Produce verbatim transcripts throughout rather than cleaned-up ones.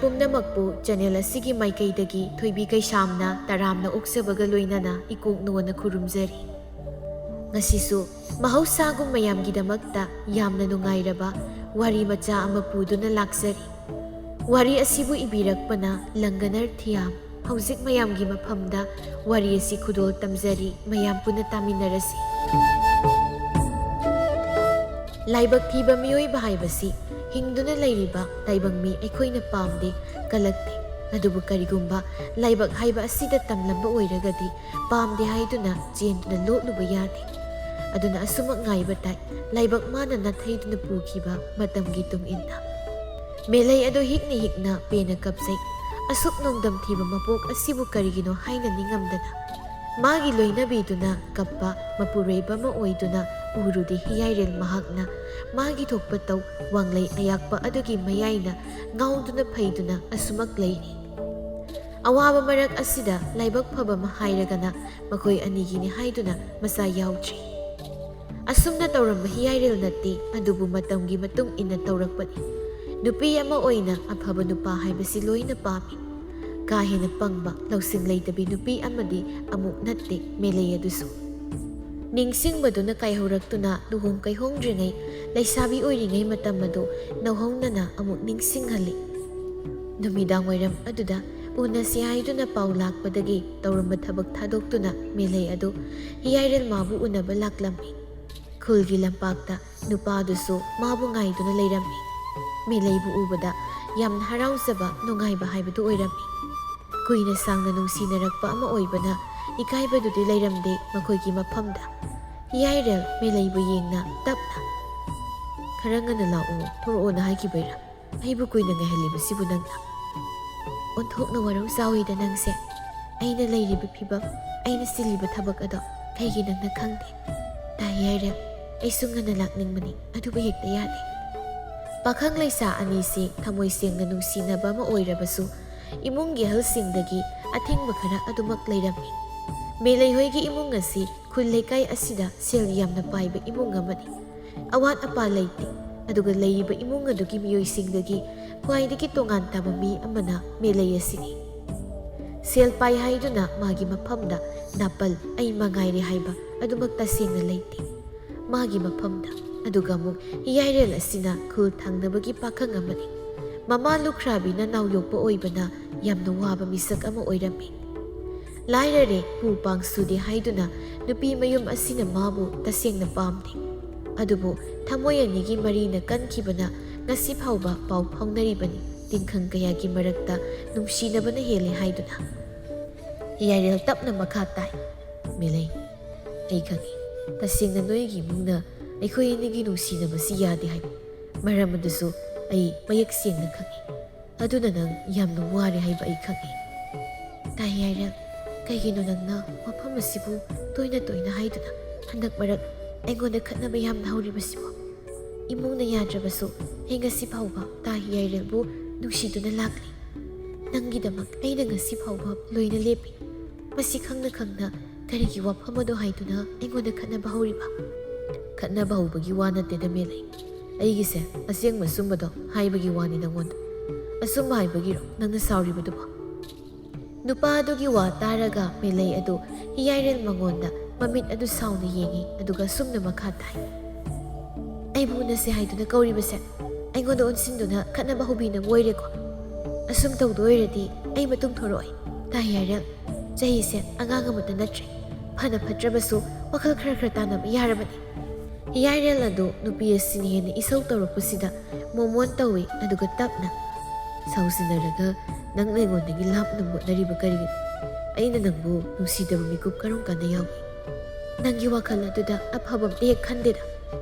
ꯄꯨꯝꯅꯃꯛꯄꯨ ꯆꯦꯅꯦꯜ ꯑꯁꯤꯒꯤ ꯃꯥꯏꯀꯩꯗꯒꯤ ꯊꯣꯏꯕꯤ ꯀꯩꯁꯥꯝꯅ ꯇꯔꯥꯝꯅ ꯑꯣꯛꯆꯕꯒ ꯂꯣꯏꯅꯅ ꯏꯀꯣꯛ ꯅꯣꯟꯅ ꯈꯨꯔꯨꯝꯖꯔꯤ꯫ ꯉꯁꯤꯁꯨ ꯃꯍꯧꯁꯥꯒꯨꯝ ꯃꯌꯥꯝꯒꯤꯗꯃꯛꯇ ꯌꯥꯝꯅ ꯅꯨꯡꯉꯥꯏꯔꯕ ꯋꯥꯔꯤ ꯃꯆꯥ ꯑꯃ ꯄꯨꯗꯨꯅ ꯂꯥꯛꯆꯔꯤ꯫ ꯋꯥꯔꯤ ꯑꯁꯤꯕꯨ ꯏꯕꯤꯔꯛꯄꯅ ꯂꯪꯒꯅꯔ ꯊꯤꯌꯥꯝ꯫ ꯍꯧꯖꯤꯛ ꯃꯌꯥꯝꯒꯤ ꯃꯐꯝꯗ ꯋꯥꯔꯤ ꯑꯁꯤ ꯈꯨꯗꯣꯜ ꯇꯝꯖꯔꯤ, ꯃꯌꯥꯝ ꯄꯨꯟꯅ ꯇꯥꯃꯤꯟꯅꯔꯁꯤ꯫ ꯂꯥꯏꯕꯛ ꯊꯤꯕ ꯃꯤꯑꯣꯏꯕ ꯍꯥꯏꯕꯁꯤ ꯍꯤꯡꯗꯨꯅ ꯂꯩꯔꯤꯕ ꯇꯥꯏꯕꯪ ꯃꯤ ꯑꯩꯈꯣꯏꯅ ꯄꯥꯝꯗꯦ, ꯀꯜꯂꯛꯇꯦ꯫ ꯑꯗꯨꯕꯨ ꯀꯔꯤꯒꯨꯝꯕ ꯂꯥꯏꯕꯛ ꯍꯥꯏꯕ ꯑꯁꯤꯗ ꯇꯝꯂꯝꯕ ꯑꯣꯏꯔꯒꯗꯤ ꯄꯥꯝꯗꯦ ꯍꯥꯏꯗꯨꯅ ꯆꯦꯟꯗꯨꯅ ꯂꯣꯠꯂꯨꯕ ꯌꯥꯗꯦ꯫ ꯑꯗꯨꯅ ꯑꯁꯨꯃꯛ ꯉꯥꯏꯕ ꯇꯥꯏ, ꯂꯥꯏꯕꯛ ꯃꯥꯅ ꯅꯥꯊꯩꯗꯨꯅ ꯄꯨꯈꯤꯕ ꯃꯇꯝꯒꯤ ꯇꯨꯡ ꯏꯟꯅ꯫ ꯃꯦꯂꯩ ꯑꯗꯨ ꯍꯤꯛꯅ ꯍꯤꯛꯅ ꯄꯦꯟꯅ ꯀꯞꯆꯩ꯫ ꯑꯁꯨꯛ ꯅꯣꯡꯗꯝ ꯊꯤꯕ ꯃꯄꯣꯛ ꯑꯁꯤꯕꯨ ꯀꯔꯤꯒꯤꯅꯣ ꯍꯥꯏꯅ ꯅꯤꯡꯉꯝꯗꯅ꯫ ꯃꯥꯒꯤ ꯂꯣꯏꯅꯕꯤꯗꯨꯅ ꯀꯞꯄ ꯃꯄꯨꯔꯣꯏꯕ ꯑꯃ ꯑꯣꯏꯗꯨꯅ ꯎꯔꯨꯗꯦ ꯍꯤꯌꯥꯏꯔꯦꯜ ꯃꯍꯥꯛꯅ꯫ ꯃꯥꯒꯤ ꯊꯣꯛꯄ ꯇꯧ ꯋꯥꯡꯂꯩ ꯑꯌꯥꯛꯄ ꯑꯗꯨꯒꯤ ꯃꯌꯥꯏꯅ ꯉꯥꯎꯗꯨꯅ ꯐꯩꯗꯨꯅ ꯑꯁꯨꯃꯛ ꯂꯩꯔꯤ꯫ ꯑꯋꯥꯕ ꯃꯔꯛ ꯑꯁꯤꯗ ꯂꯥꯏꯕꯛ ꯐꯕ ꯑꯃ ꯍꯥꯏꯔꯒꯅ ꯃꯈꯣꯏ ꯑꯅꯤꯒꯤꯅꯤ ꯍꯥꯏꯗꯨꯅ ꯃꯆꯥ ꯌꯥꯎꯗ꯭ꯔꯤ꯫ ꯑꯁꯨꯝꯅ ꯇꯧꯔꯝꯕ ꯍꯤꯌꯥꯏꯔꯦꯜ ꯅꯠꯇꯦ, ꯑꯗꯨꯕꯨ ꯃꯇꯝꯒꯤ ꯃꯇꯨꯡ ꯏꯟꯅ ꯇꯧꯔꯛꯄꯅꯤ꯫ ꯅꯨꯄꯤ ꯑꯃ ꯑꯣꯏꯅ ꯑꯐꯕ ꯅꯨꯄꯥ ꯍꯥꯏꯕꯁꯤ ꯂꯣꯏꯅ ꯄꯥꯝꯃꯤ꯫ ꯀꯥ ꯍꯦꯟꯅ ꯄꯪꯕ, ꯂꯧꯁꯤꯡ ꯂꯩꯇꯕꯤ ꯅꯨꯄꯤ ꯑꯃꯗꯤ ꯑꯃꯨꯛ ꯅꯠꯇꯦ ꯃꯦꯂꯩ ꯑꯗꯨꯁꯨ꯫ ꯅꯤꯡꯁꯤꯡꯕꯗꯨꯅ ꯀꯥꯏꯍꯧꯔꯛꯇꯨꯅ ꯂꯨꯍꯣꯡ ꯀꯩꯍꯣꯡꯗ꯭ꯔꯤꯉꯩ ꯂꯩꯁꯥꯕꯤ ꯑꯣꯏꯔꯤꯉꯩ ꯃꯇꯝ ꯑꯗꯨ ꯅꯧꯍꯧꯅꯅ ꯑꯃꯨꯛ ꯅꯤꯡꯁꯤꯡꯍꯜꯂꯤ꯫ ꯅꯨꯃꯤꯗꯥꯡ ꯋꯥꯏꯔꯝ ꯑꯗꯨꯗ ꯎꯅꯁꯤ ꯍꯥꯏꯗꯨꯅ ꯄꯥꯎ ꯂꯥꯛꯄꯗꯒꯤ ꯇꯧꯔꯝꯕ ꯊꯕꯛ ꯊꯥꯗꯣꯛꯇꯨꯅ ꯃꯦꯂꯩ ꯑꯗꯨ ꯍꯤꯌꯥꯏꯔꯦꯜ ꯃꯥꯕꯨ ꯎꯅꯕ ꯂꯥꯛꯂꯝꯃꯤ꯫ ꯈꯨꯜꯒꯤ ꯂꯝꯄꯥꯛꯇ ꯅꯨꯄꯥꯗꯨꯁꯨ ꯃꯥꯕꯨ ꯉꯥꯏꯗꯨꯅ ꯂꯩꯔꯝꯃꯤ꯫ ꯃꯦꯂꯩꯕꯨ ꯎꯕꯗ ꯌꯥꯝꯅ ꯍꯔꯥꯎꯖꯕ, ꯅꯨꯡꯉꯥꯏꯕ ꯍꯥꯏꯕꯗꯨ ꯑꯣꯏꯔꯝꯃꯤ꯫ ꯀꯨꯏꯅ ꯁꯥꯡꯅ ꯅꯨꯡꯁꯤꯅꯔꯛꯄ ꯑꯃ ꯑꯣꯏꯕꯅ ꯏꯀꯥꯏꯕꯗꯨꯗꯤ ꯂꯩꯔꯝꯗꯦ ꯃꯈꯣꯏꯒꯤ ꯃꯐꯝꯗ꯫ ꯍꯤꯌꯥꯏꯔꯦꯜ ꯃꯦꯂꯩꯕꯨ ꯌꯦꯡꯅ ꯇꯞꯅ, "ꯈꯔ ꯉꯟꯅ ꯂꯥꯛꯑꯣ, ꯊꯣꯔꯛꯑꯣꯅ ꯍꯥꯏꯈꯤꯕꯩꯔꯥ? ꯑꯩꯕꯨ ꯀꯨꯏꯅ ꯉꯥꯏꯍꯜꯂꯤꯕꯁꯤꯕꯨ ꯅꯪꯅ?" "ꯑꯣꯟꯊꯣꯛꯅ ꯋꯥꯔꯧ ꯆꯥꯎꯏꯗ ꯅꯪꯁꯦ꯫ ꯑꯩꯅ ꯂꯩꯔꯤꯕ ꯐꯤꯕꯝ, ꯑꯩꯅ ꯆꯤꯜꯂꯤꯕ ꯊꯕꯛ ꯑꯗꯣ ꯀꯩꯒꯤ ꯅꯪꯅ ꯈꯪꯗꯦ?" "ꯇꯥ ꯍꯤꯌꯥꯏꯔꯦꯜ, ꯑꯩꯁꯨ ꯉꯟꯅ ꯂꯥꯛꯅꯤꯡꯕꯅꯤ, ꯑꯗꯨꯕꯨ ꯍꯦꯛꯇ ꯌꯥꯗꯦ꯫" ꯄꯥꯈꯪ ꯂꯩꯁꯥ ꯑꯅꯤꯁꯤ ꯊꯃꯣꯏ ꯁꯦꯡꯅ ꯅꯨꯡꯁꯤꯅꯕ ꯑꯃ ꯑꯣꯏꯔꯕꯁꯨ ꯏꯃꯨꯡꯒꯤ ꯑꯍꯜꯁꯤꯡꯗꯒꯤ ꯑꯊꯤꯡꯕ ꯈꯔ ꯑꯗꯨꯃꯛ ꯂꯩꯔꯝꯃꯤ꯫ ꯃꯦꯂꯩ ꯍꯣꯏꯒꯤ ꯏꯃꯨꯡ ꯑꯁꯤ ꯈꯨꯜ ꯂꯩꯀꯥꯏ ꯑꯁꯤꯗ ꯁꯦꯜ ꯌꯥꯝꯅ ꯄꯥꯏꯕ ꯏꯃꯨꯡ ꯑꯃꯅꯤ꯫ ꯑꯋꯥꯠ ꯑꯄꯥ ꯂꯩꯇꯦ꯫ ꯑꯗꯨꯒ ꯂꯩꯔꯤꯕ ꯏꯃꯨꯡ ꯑꯗꯨꯒꯤ ꯃꯤꯑꯣꯏꯁꯤꯡꯗꯒꯤ ꯈ꯭ꯋꯥꯏꯗꯒꯤ ꯇꯣꯉꯥꯟ ꯇꯥꯕ ꯃꯤ ꯑꯃꯅ ꯃꯦꯂꯩ ꯑꯁꯤꯅꯤ꯫ ꯁꯦꯜ ꯄꯥꯏ ꯍꯥꯏꯗꯨꯅ ꯃꯥꯒꯤ ꯃꯐꯝꯗ ꯅꯥꯄꯜ ꯑꯩ ꯃꯉꯥꯏꯔꯦ ꯍꯥꯏꯕ ꯑꯗꯨꯃꯛ ꯇꯁꯦꯡꯅ ꯂꯩꯇꯦ꯫ ꯃꯥꯒꯤ ꯃꯐꯝꯗ ꯑꯗꯨꯒ ꯑꯃꯨꯛ ꯍꯤꯌꯥꯏꯔꯦꯜ ꯑꯁꯤꯅ ꯈꯨꯜ ꯊꯪꯅꯕꯒꯤ ꯄꯥꯈꯪ ꯑꯃꯅꯤ꯫ ꯃꯃꯥ ꯂꯨꯈ꯭ꯔꯥꯕꯤꯅ ꯅꯥꯎ ꯌꯣꯛꯄ ꯑꯣꯏꯕꯅ ꯌꯥꯝꯅ ꯋꯥꯕ ꯃꯤꯁꯛ ꯑꯃ ꯑꯣꯏꯔꯝꯃꯤ꯫ ꯂꯥꯏꯔꯔꯦ, ꯄꯨ ꯄꯥꯡ ꯁꯨꯗꯦ ꯍꯥꯏꯗꯨꯅ ꯅꯨꯄꯤ ꯃꯌꯨꯝ ꯑꯁꯤꯅ ꯃꯥꯕꯨ ꯇꯁꯦꯡꯅ ꯄꯥꯝꯗꯦ꯫ ꯑꯗꯨꯕꯨ ꯊꯃꯣꯏ ꯑꯅꯤꯒꯤ ꯃꯔꯤꯅ ꯀꯟꯈꯤꯕꯅ ꯉꯁꯤ ꯐꯥꯎꯕ ꯄꯥꯎ ꯐꯥꯎꯅꯔꯤꯕꯅꯤ, ꯇꯤꯡꯈꯪ ꯀꯌꯥꯒꯤ ꯃꯔꯛꯇ ꯅꯨꯡꯁꯤꯅꯕꯅ ꯍꯦꯜꯂꯦ ꯍꯥꯏꯗꯨꯅ꯫ ꯍꯤꯌꯥꯏꯔꯦꯜ ꯇꯞꯅ ꯃꯈꯥ ꯇꯥꯏ, ꯃꯦꯂꯩ, ꯑꯩ ꯈꯪꯏ, ꯇꯁꯦꯡꯅ ꯅꯣꯏꯒꯤ ꯏꯃꯨꯡꯅ ꯑꯩꯈꯣꯏ ꯑꯅꯤꯒꯤ ꯅꯨꯡꯁꯤꯅꯕꯁꯤ ꯌꯥꯗꯦ ꯍꯥꯏꯕ ꯃꯔꯝ ꯑꯗꯨꯁꯨ ꯑꯩ ꯃꯌꯦꯛ ꯁꯦꯡꯅ ꯈꯪꯏ꯫ ꯑꯗꯨꯅ ꯅꯪ ꯌꯥꯝꯅ ꯋꯥꯔꯦ ꯍꯥꯏꯕ ꯑꯩ ꯈꯪꯏ꯫ ꯇꯥ ꯍꯤꯌꯥꯏꯔꯦꯜ, ꯀꯩꯒꯤꯅꯣ ꯅꯪꯅ ꯋꯥꯐꯝ ꯑꯁꯤꯕꯨ ꯇꯣꯏꯅ ꯇꯣꯏꯅ ꯍꯥꯏꯗꯨꯅ ꯍꯟꯗꯛ ꯃꯔꯛ ꯑꯩꯉꯣꯟꯗ ꯈꯠꯅꯕ ꯌꯥꯝꯅ ꯍꯧꯔꯤꯕꯁꯤꯕꯣ? ꯏꯃꯨꯡꯅ ꯌꯥꯗ꯭ꯔꯕꯁꯨ ꯑꯩ ꯉꯁꯤ ꯐꯥꯎꯕ ꯇꯥ ꯍꯤꯌꯥꯏꯔꯦꯜꯕꯨ ꯅꯨꯡꯁꯤꯗꯨꯅ ꯂꯥꯛꯂꯤ꯫ ꯅꯪꯒꯤꯗꯃꯛ ꯑꯩꯅ ꯉꯁꯤ ꯐꯥꯎꯕ ꯂꯣꯏꯅ ꯂꯦꯞꯄꯤ꯫ ꯃꯁꯤ ꯈꯪꯅ ꯈꯪꯅ ꯀꯔꯤꯒꯤ ꯋꯥꯐꯝ ꯑꯗꯣ ꯍꯥꯏꯗꯨꯅ ꯑꯩꯉꯣꯟꯗ ꯈꯠꯅꯕ ꯍꯧꯔꯤꯕ? ꯈꯠꯅꯕ ꯍꯧꯕꯒꯤ ꯋꯥ ꯅꯠꯇꯦꯗ ꯃꯦꯂꯩ꯫ ꯑꯩꯒꯤꯁꯦ ꯑꯁꯦꯡꯕ ꯑꯆꯨꯝꯕꯗꯣ ꯍꯥꯏꯕꯒꯤ ꯋꯥꯅꯤ ꯅꯪꯉꯣꯟꯗ꯫ ꯑꯆꯨꯝꯕ ꯍꯥꯏꯕꯒꯤꯔꯣ ꯅꯪꯅ ꯁꯥꯎꯔꯤꯕꯗꯨꯕꯣ? ꯅꯨꯄꯥ ꯑꯗꯨꯒꯤ ꯋꯥ ꯇꯥꯔꯒ ꯃꯦꯂꯩ ꯑꯗꯨ ꯍꯤꯌꯥꯏꯔꯦꯜ ꯃꯉꯣꯟꯗ ꯃꯃꯤꯠ ꯑꯗꯨ ꯁꯥꯎꯅ ꯌꯦꯡꯏ, ꯑꯗꯨꯒ ꯑꯁꯨꯝꯅ ꯃꯈꯥ ꯇꯥꯏ꯫ ꯑꯩꯕꯨ ꯎꯅꯁꯦ ꯍꯥꯏꯗꯨꯅ ꯀꯧꯔꯤꯕꯁꯦ ꯑꯩꯉꯣꯟꯗ ꯑꯣꯟꯁꯤꯟꯗꯨꯅ ꯈꯠꯅꯕ ꯍꯧꯕꯤꯅꯕ ꯑꯣꯏꯔꯦꯀꯣ? ꯑꯁꯨꯝ ꯇꯧꯗꯣꯏ ꯑꯣꯏꯔꯗꯤ ꯑꯩ ꯃꯇꯨꯡ ꯊꯣꯔꯛꯑꯣꯏ꯫ ꯇꯥ ꯍꯤꯌꯥꯏꯔꯦꯜ, ꯆꯍꯤꯁꯦ ꯑꯉꯥꯡ ꯑꯃꯠꯇ ꯅꯠꯇ꯭ꯔꯦ꯫ ꯐꯅ ꯐꯠꯇ꯭ꯔꯕꯁꯨ ꯋꯥꯈꯜ ꯈꯔ ꯈꯔ ꯇꯥꯅꯕ ꯌꯥꯔꯕꯅꯤ꯫ ꯍꯤꯌꯥꯏꯔꯦꯜ ꯑꯗꯨ ꯅꯨꯄꯤ ꯑꯁꯤꯅ ꯍꯦꯟꯅ ꯏꯁꯧ ꯇꯧꯔꯛꯄꯁꯤꯗ ꯃꯣꯃꯣꯟ ꯇꯧꯏ, ꯑꯗꯨꯒ ꯇꯞꯅ, "ꯁꯥꯎꯁꯤꯟꯅꯔꯒ ꯅꯪꯅ ꯑꯩꯉꯣꯟꯗꯒꯤ ꯂꯥꯞꯅ ꯃꯣꯠꯅꯔꯤꯕ ꯀꯔꯤꯒꯤꯅꯣ? ꯑꯩꯅ ꯅꯪꯕꯨ ꯅꯨꯡꯁꯤꯗꯕ ꯃꯤꯀꯨꯞ ꯀꯔꯝ ꯀꯥꯟꯗ ꯌꯥꯎꯏ? ꯅꯪꯒꯤ ꯋꯥꯈꯜ ꯑꯗꯨꯗ ꯑꯐꯕ ꯑꯝꯇ ꯍꯦꯛ ꯈꯟꯗꯦꯗ꯫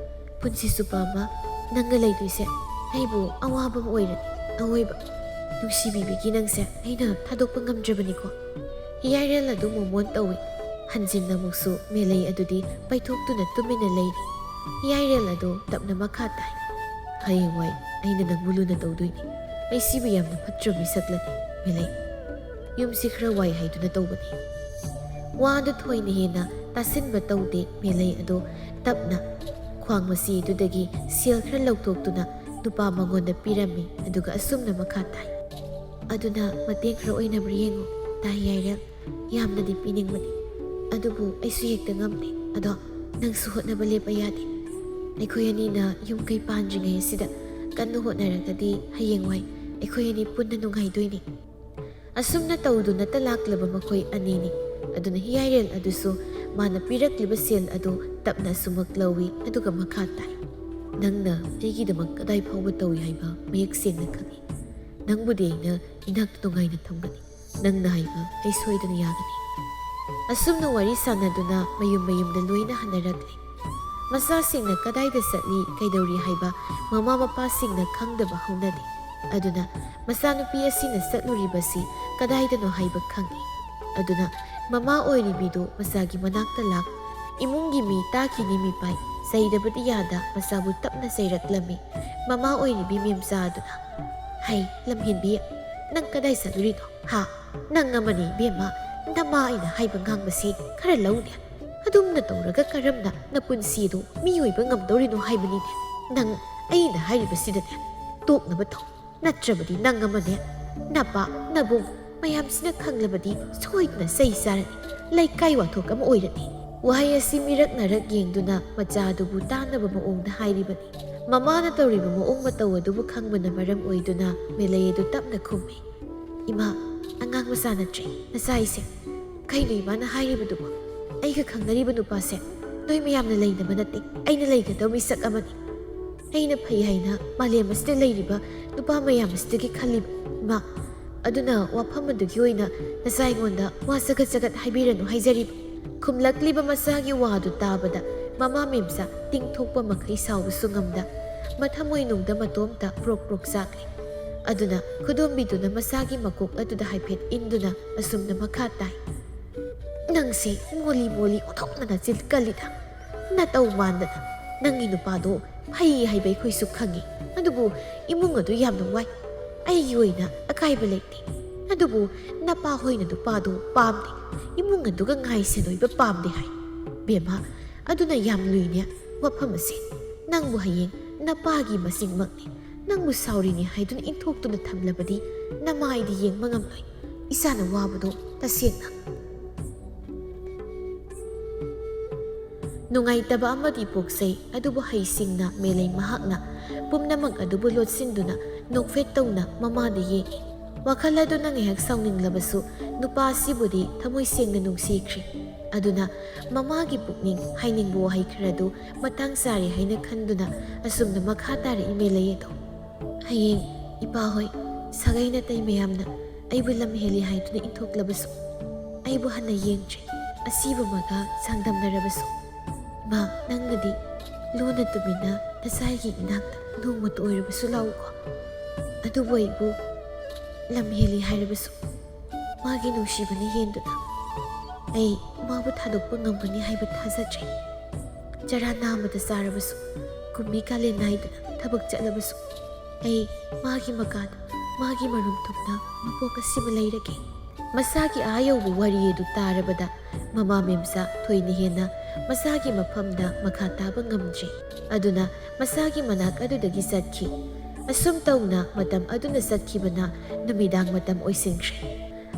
ꯄꯨꯟꯁꯤ ꯆꯨꯞꯄ ꯑꯃ ꯅꯪꯒ ꯂꯩꯗꯣꯏꯁꯦ ꯑꯩꯕꯨ ꯑꯋꯥꯕ ꯑꯃ ꯑꯣꯏꯔꯅꯤ꯫ ꯑꯋꯣꯏꯕ ꯅꯨꯡꯁꯤꯕꯤꯕꯒꯤ ꯅꯪꯁꯦ ꯑꯩꯅ ꯊꯥꯗꯣꯛꯄ ꯉꯝꯗ꯭ꯔꯕꯅꯤꯀꯣ?" ꯍꯤꯌꯥꯏꯔꯦꯜ ꯑꯗꯨ ꯃꯣꯃꯣꯟ ꯇꯧꯏ꯫ ꯍꯟꯖꯤꯟꯅ ꯑꯃꯨꯛꯁꯨ ꯃꯦꯂꯩ ꯑꯗꯨꯗꯤ ꯄꯩꯊꯣꯛꯇꯨꯅ ꯇꯨꯃꯤꯟꯅ ꯂꯩꯔꯤ꯫ ꯍꯤꯌꯥꯏꯔꯦꯜ ꯑꯗꯨ ꯇꯞꯅ ꯃꯈꯥ ꯇꯥꯏ, "ꯍꯌꯦꯡꯋꯥꯏ ꯑꯩꯅ ꯅꯪꯕꯨ ꯂꯨꯅ ꯇꯧꯗꯣꯏꯅꯤ꯫ ꯑꯩ ꯁꯤꯕꯨ ꯌꯥꯝꯅ ꯐꯠꯇ꯭ꯔꯕ ꯃꯤꯁꯛꯂꯅꯤ, ꯃꯦꯂꯩ꯫ ꯌꯨꯝꯁꯤ ꯈꯔ ꯋꯥꯏ ꯍꯥꯏꯗꯨꯅ ꯇꯧꯕꯅꯤ꯫" ꯋꯥꯗꯨ ꯊꯣꯏꯅ ꯍꯦꯟꯅ ꯇꯥꯁꯤꯟꯕ ꯇꯧꯗꯦ꯫ ꯃꯦꯂꯩ ꯑꯗꯨ ꯇꯞꯅ ꯈ꯭ꯋꯥꯡ ꯃꯆꯤꯗꯨꯗꯒꯤ ꯁꯦꯜ ꯈꯔ ꯂꯧꯊꯣꯛꯇꯨꯅ ꯅꯨꯄꯥ ꯃꯉꯣꯟꯗ ꯄꯤꯔꯝꯃꯤ꯫ ꯑꯗꯨꯒ ꯑꯁꯨꯝꯅ ꯃꯈꯥ ꯇꯥꯏ, "ꯑꯗꯨꯅ ꯃꯇꯦꯡ ꯈꯔ ꯑꯣꯏꯅꯕ꯭ꯔꯥ ꯌꯦꯡꯉꯨ, ꯇꯥ ꯍꯤꯌꯥꯏꯔꯦꯜ꯫ ꯌꯥꯝꯅꯗꯤ ꯄꯤꯅꯤꯡꯕꯅꯤ, ꯑꯗꯨꯕꯨ ꯑꯩꯁꯨ ꯍꯦꯛꯇ ꯉꯝꯗꯦ꯫ ꯑꯗꯣ ꯅꯪꯁꯨ ꯍꯣꯠꯅꯕ ꯂꯦꯞꯄ ꯌꯥꯗꯦ꯫ ꯑꯩꯈꯣꯏ ꯑꯅꯤꯅ ꯌꯨꯝ ꯀꯩ ꯄꯥꯟꯗ꯭ꯔꯤꯉꯩ ꯑꯁꯤꯗ ꯀꯟꯅ ꯍꯣꯠꯅꯔꯒꯗꯤ ꯍꯌꯦꯡꯋꯥꯏ ꯑꯩꯈꯣꯏ ꯑꯅꯤ ꯄꯨꯟꯅ ꯅꯨꯡꯉꯥꯏꯗꯣꯏꯅꯤ꯫" ꯑꯁꯨꯝꯅ ꯇꯧꯗꯨꯅꯇ ꯂꯥꯛꯂꯕ ꯃꯈꯣꯏ ꯑꯅꯤꯅꯤ꯫ ꯑꯗꯨꯅ ꯍꯤꯌꯥꯏꯔꯦꯜ ꯑꯗꯨꯁꯨ ꯃꯥꯅ ꯄꯤꯔꯛꯂꯤꯕ ꯁꯦꯜ ꯑꯗꯨ ꯇꯞꯅ ꯑꯁꯨꯃꯛ ꯂꯧꯏ, ꯑꯗꯨꯒ ꯃꯈꯥ ꯇꯥꯏ, "ꯅꯪꯅ ꯑꯩꯒꯤꯗꯃꯛ ꯀꯗꯥꯏ ꯐꯥꯎꯕ ꯇꯧꯏ ꯍꯥꯏꯕ ꯃꯌꯦꯛ ꯁꯦꯡꯅ ꯈꯪꯏ꯫ ꯅꯪꯕꯨꯗꯤ ꯑꯩꯅ ꯏꯅꯥꯛꯇ ꯅꯨꯡꯉꯥꯏꯅ ꯊꯝꯒꯅꯤ꯫ ꯅꯪꯅ ꯍꯥꯏꯕ ꯑꯩ ꯁꯣꯏꯗꯅ ꯌꯥꯒꯅꯤ꯫" ꯑꯁꯨꯝꯅ ꯋꯥꯔꯤ ꯁꯥꯟꯅꯗꯨꯅ ꯃꯌꯨꯝ ꯃꯌꯨꯝꯗ ꯂꯣꯏꯅ ꯍꯟꯅꯔꯛꯂꯤ꯫ ꯃꯆꯥꯁꯤꯡꯅ ꯀꯗꯥꯏꯗ ꯆꯠꯂꯤ, ꯀꯩꯗꯧꯔꯤ ꯍꯥꯏꯕ ꯃꯃꯥ ꯃꯄꯥꯁꯤꯡꯅ ꯈꯪꯗꯕ ꯍꯧꯅꯗꯦ꯫ ꯑꯗꯨꯅ ꯃꯆꯥꯅꯨꯄꯤ ꯑꯁꯤꯅ ꯆꯠꯂꯨꯔꯤꯕꯁꯤ ꯀꯗꯥꯏꯗꯅꯣ ꯍꯥꯏꯕ ꯈꯪꯏ꯫ ꯑꯗꯨꯅ ꯃꯃꯥ ꯑꯣꯏꯔꯤꯕꯤꯗꯨ ꯃꯆꯥꯒꯤ ꯃꯅꯥꯛꯇ ꯂꯥꯛ, ꯏꯃꯨꯡꯒꯤ ꯃꯤ ꯇꯥꯈꯤꯅꯤ ꯃꯤꯄꯥꯏ, ꯆꯩꯗꯕꯗꯤ ꯌꯥꯗ ꯃꯆꯥꯕꯨ ꯇꯞꯅ ꯆꯩꯔꯛꯂꯝꯃꯤ꯫ ꯃꯃꯥ ꯑꯣꯏꯔꯤꯕꯤ ꯃꯦꯝꯆꯥ ꯑꯗꯨꯅ, "ꯍꯩ, ꯂꯝꯍꯦꯟꯕꯤ, ꯅꯪ ꯀꯗꯥꯏ ꯆꯠꯂꯨꯔꯤꯅꯣ? ꯍꯥ? ꯅꯪ ꯑꯃꯅꯤ ꯏꯕꯦꯝꯃ, ꯅꯃꯥ ꯑꯩꯅ ꯍꯥꯏꯕ ꯉꯥꯡꯕꯁꯤ ꯈꯔ ꯂꯧꯅꯦ꯫ ꯑꯗꯨꯝꯅ ꯇꯧꯔꯒ ꯀꯔꯝꯅ ꯅꯄꯨꯟꯁꯤꯗꯨ ꯃꯤꯑꯣꯏꯕ ꯉꯝꯗꯧꯔꯤꯅꯣ ꯍꯥꯏꯕꯅꯤꯅꯦ꯫ ꯅꯪ ꯑꯩꯅ ꯍꯥꯏꯔꯤꯕꯁꯤꯗꯅꯦ ꯇꯣꯛꯅꯕ ꯇꯧ꯫ ꯅꯠꯇ꯭ꯔꯕꯗꯤ ꯅꯪ ꯑꯃꯅꯦ, ꯅꯄꯥ, ꯅꯕꯨꯡ ꯃꯌꯥꯝꯁꯤꯅ ꯈꯪꯂꯕꯗꯤ ꯁꯣꯏꯗꯅ ꯆꯩ ꯆꯥꯔꯅꯤ, ꯂꯩꯀꯥꯏ ꯋꯥꯊꯣꯛ ꯑꯃ ꯑꯣꯏꯔꯅꯤ꯫" ꯋꯥꯍꯩ ꯑꯁꯤ ꯃꯤꯔꯛ ꯅꯥꯔꯛ ꯌꯦꯡꯗꯨꯅ ꯃꯆꯥ ꯑꯗꯨꯕꯨ ꯇꯥꯅꯕ ꯃꯑꯣꯡꯗ ꯍꯥꯏꯔꯤꯕꯅꯤ꯫ ꯃꯃꯥꯅ ꯇꯧꯔꯤꯕ ꯃꯑꯣꯡ ꯃꯇꯧ ꯑꯗꯨꯕꯨ ꯈꯪꯕꯅ ꯃꯔꯝ ꯑꯣꯏꯗꯨꯅ ꯃꯦꯂꯩ ꯑꯗꯨ ꯇꯞꯅ ꯈꯨꯝꯃꯤ, "ꯏꯃꯥ, ꯑꯉꯥꯡ ꯃꯆꯥ ꯅꯠꯇ꯭ꯔꯦ ꯅꯆꯥ ꯑꯩꯁꯦ꯫ ꯀꯩꯅꯣ ꯏꯃꯥꯅ ꯍꯥꯏꯔꯤꯕꯗꯨꯕꯣ? ꯑꯩꯒ ꯈꯪꯅꯔꯤꯕ ꯅꯨꯄꯥꯁꯦ ꯅꯣꯏ ꯃꯌꯥꯝꯅ ꯂꯩꯅꯕ ꯅꯠꯇꯦ, ꯑꯩꯅ ꯂꯩꯒꯗꯕ ꯃꯤꯁꯛ ꯑꯃꯅꯤ꯫ ꯑꯩꯅ ꯐꯩ ꯍꯥꯏꯅ ꯃꯥꯂꯦꯝ ꯑꯁꯤꯗ ꯂꯩꯔꯤꯕ ꯅꯨꯄꯥ ꯃꯌꯥꯝ ꯑꯁꯤꯗꯒꯤ ꯈꯜꯂꯤꯕ, ꯏꯃꯥ꯫ ꯑꯗꯨꯅ ꯋꯥꯐꯝ ꯑꯗꯨꯒꯤ ꯑꯣꯏꯅ ꯅꯆꯥ ꯑꯩꯉꯣꯟꯗ ꯋꯥ ꯆꯒꯠ ꯆꯒꯠ ꯍꯥꯏꯕꯤꯔꯅꯨ ꯍꯥꯏꯖꯔꯤꯕ꯫" ꯈꯨꯝꯂꯛꯂꯤꯕ ꯃꯆꯥꯒꯤ ꯋꯥꯗꯨ ꯇꯥꯕꯗ ꯃꯃꯥ ꯃꯦꯝꯆꯥ ꯇꯤꯡꯊꯣꯛꯄ ꯃꯈꯩ ꯁꯥꯎꯕꯁꯨ ꯉꯝꯗ ꯃꯊꯃꯣꯏ ꯅꯨꯡꯗ ꯃꯇꯣꯝꯇ ꯄ꯭ꯔꯣꯛ ꯄ꯭ꯔꯣꯛ ꯆꯥꯛꯂꯤ꯫ ꯑꯗꯨꯅ ꯈꯨꯗꯣꯝꯕꯤꯗꯨꯅ ꯃꯆꯥꯒꯤ ꯃꯀꯣꯛ ꯑꯗꯨꯗ ꯍꯥꯏꯐꯦꯠ ꯏꯟꯗꯨꯅ ꯑꯁꯨꯝꯅ ꯃꯈꯥ ꯇꯥꯏ, "ꯅꯪꯁꯦ ꯃꯣꯂꯤ ꯃꯣꯂꯤ ꯑꯣꯟꯊꯣꯛꯅ ꯅꯆꯤꯟ ꯀꯜꯂꯤꯗ꯫ ꯅꯇꯧ ꯃꯥꯟꯗꯅ꯫ ꯅꯪꯒꯤ ꯅꯨꯄꯥꯗꯣ ꯐꯩ ꯍꯥꯏꯕ ꯑꯩꯈꯣꯏꯁꯨ ꯈꯪꯉꯤ, ꯑꯗꯨꯕꯨ ꯏꯃꯨꯡ ꯑꯗꯨ ꯌꯥꯝꯅ ꯋꯥꯏ꯫ ꯑꯩꯒꯤ ꯑꯣꯏꯅ ꯑꯀꯥꯏꯕ ꯂꯩꯇꯦ, ꯑꯗꯨꯕꯨ ꯅꯄꯥ ꯍꯣꯏꯅ ꯅꯨꯄꯥꯗꯣ ꯄꯥꯝꯗꯦ, ꯏꯃꯨꯡ ꯑꯗꯨꯒ ꯉꯥꯏ ꯁꯦꯟ ꯑꯣꯏꯕ ꯄꯥꯝꯗꯦ ꯍꯥꯏ꯫ ꯕꯦꯝꯃ, ꯑꯗꯨꯅ ꯌꯥꯝ ꯂꯨꯏꯅꯦ ꯋꯥꯐꯝ ꯑꯁꯦ꯫ ꯅꯪꯕꯨ ꯍꯌꯦꯡ ꯅꯄꯥꯒꯤ ꯃꯁꯤꯡꯃꯛꯅꯤ꯫ ꯅꯪꯕꯨ ꯁꯥꯎꯔꯤꯅꯤ ꯍꯥꯏꯗꯨꯅ ꯏꯟꯊꯣꯛꯇꯨꯅ ꯊꯝꯂꯕꯗꯤ ꯅꯃꯥꯏꯗꯤ ꯌꯦꯡꯕ ꯉꯝꯂꯣꯏ꯫ ꯏꯆꯥꯅ ꯋꯥꯕꯗꯣ ꯇꯁꯦꯡꯅ꯫ ꯅꯨꯡꯉꯥꯏꯇꯕ ꯑꯃꯗꯤ ꯄꯣꯛꯆꯩ, ꯑꯗꯨꯕꯨ ꯍꯩꯁꯤꯡꯅ ꯃꯦꯂꯩ ꯃꯍꯥꯛꯅ ꯄꯨꯝꯅꯃꯛ ꯑꯗꯨꯕꯨ ꯂꯣꯠꯁꯤꯟꯗꯨꯅ ꯅꯣꯛꯐꯦꯠ ꯇꯧꯅ ꯃꯃꯥꯗ ꯌꯦꯡꯏ꯫ ꯋꯥꯈꯜ ꯑꯗꯨꯅ ꯉꯥꯏꯍꯥꯛ ꯁꯥꯎꯅꯤꯡꯂꯕꯁꯨ ꯅꯨꯄꯥ ꯑꯁꯤꯕꯨꯗꯤ ꯊꯃꯣꯏ ꯁꯦꯡꯅ ꯅꯨꯡꯁꯤꯈ꯭ꯔꯤ꯫ ꯑꯗꯨꯅ ꯃꯃꯥꯒꯤ ꯄꯨꯛꯅꯤꯡ ꯍꯥꯏꯅꯤꯡꯕ ꯋꯥꯍꯩ ꯈꯔꯗꯨ ꯃꯇꯥꯡ ꯆꯥꯔꯦ ꯍꯥꯏꯅ ꯈꯟꯗꯨꯅ ꯑꯁꯨꯝꯅ ꯃꯈꯥ ꯇꯥꯔꯛꯏ ꯃꯦꯂꯩ ꯑꯗꯣ꯫ ꯍꯌꯦꯡ ꯏꯄꯥ ꯍꯣꯏ, ꯁꯥꯒꯩ ꯅꯥꯇꯩ ꯃꯌꯥꯝꯅ ꯑꯩꯕꯨ ꯂꯝ ꯍꯦꯜꯂꯤ ꯍꯥꯏꯗꯨꯅ ꯏꯟꯊꯣꯛꯂꯕꯁꯨ ꯑꯩꯕꯨ ꯍꯟꯅ ꯌꯦꯡꯗ꯭ꯔꯦ꯫ ꯑꯁꯤꯕꯃꯒ ꯆꯥꯡꯗꯝꯅꯔꯕꯁꯨ, ꯏꯃꯥ, ꯅꯪꯅꯗꯤ ꯂꯨꯅ ꯇꯨꯃꯤꯟꯅ ꯅꯆꯥꯒꯤ ꯏꯅꯥꯛꯇ ꯅꯣꯡꯃꯇ ꯑꯣꯏꯔꯕꯁꯨ ꯂꯥꯛꯎꯀꯣ꯫ ꯑꯗꯨꯕꯨ ꯑꯩꯕꯨ ꯂꯝ ꯍꯦꯜꯂꯤ ꯍꯥꯏꯔꯕꯁꯨ ꯃꯥꯒꯤ ꯅꯨꯡꯁꯤꯕꯅ ꯍꯦꯟꯗꯨꯅ ꯑꯩ ꯃꯥꯕꯨ ꯊꯥꯗꯣꯛꯄ ꯉꯝꯒꯅꯤ ꯍꯥꯏꯕ ꯊꯥꯖꯗ꯭ꯔꯦ꯫ ꯆꯔꯥ ꯅꯥꯝꯃꯗ ꯆꯥꯔꯕꯁꯨ, ꯀꯨꯝꯃꯤ ꯀꯥꯂꯦꯟ ꯅꯥꯏꯗꯅ ꯊꯕꯛ ꯆꯠꯂꯕꯁꯨ, ꯑꯩ ꯃꯥꯒꯤ ꯃꯀꯥꯗ, ꯃꯥꯒꯤ ꯃꯔꯨꯝ ꯊꯨꯡꯅ ꯃꯄꯣꯛ ꯑꯁꯤꯃ ꯂꯩꯔꯒꯦ꯫ ꯃꯁꯥꯒꯤ ꯑꯥ ꯌꯧꯕ ꯋꯥꯔꯤ ꯑꯗꯨ ꯇꯥꯔꯕꯗ ꯃꯃꯥ ꯃꯦꯝꯆꯥ ꯊꯣꯏꯅ ꯍꯦꯟꯅ ꯃꯁꯥꯒꯤ ꯃꯐꯝꯗ ꯃꯈꯥ ꯇꯥꯕ ꯉꯝꯗ꯭ꯔꯦ꯫ ꯑꯗꯨꯅ ꯃꯁꯥꯒꯤ ꯃꯅꯥꯛ ꯑꯗꯨꯗꯒꯤ ꯆꯠꯈꯤ꯫ ꯑꯁꯨꯝ ꯇꯧꯅ ꯃꯇꯝ ꯑꯗꯨꯅ ꯆꯠꯈꯤꯕꯅ ꯅꯨꯃꯤꯗꯥꯡ ꯃꯇꯝ ꯑꯣꯏꯁꯤꯟꯈ꯭ꯔꯦ꯫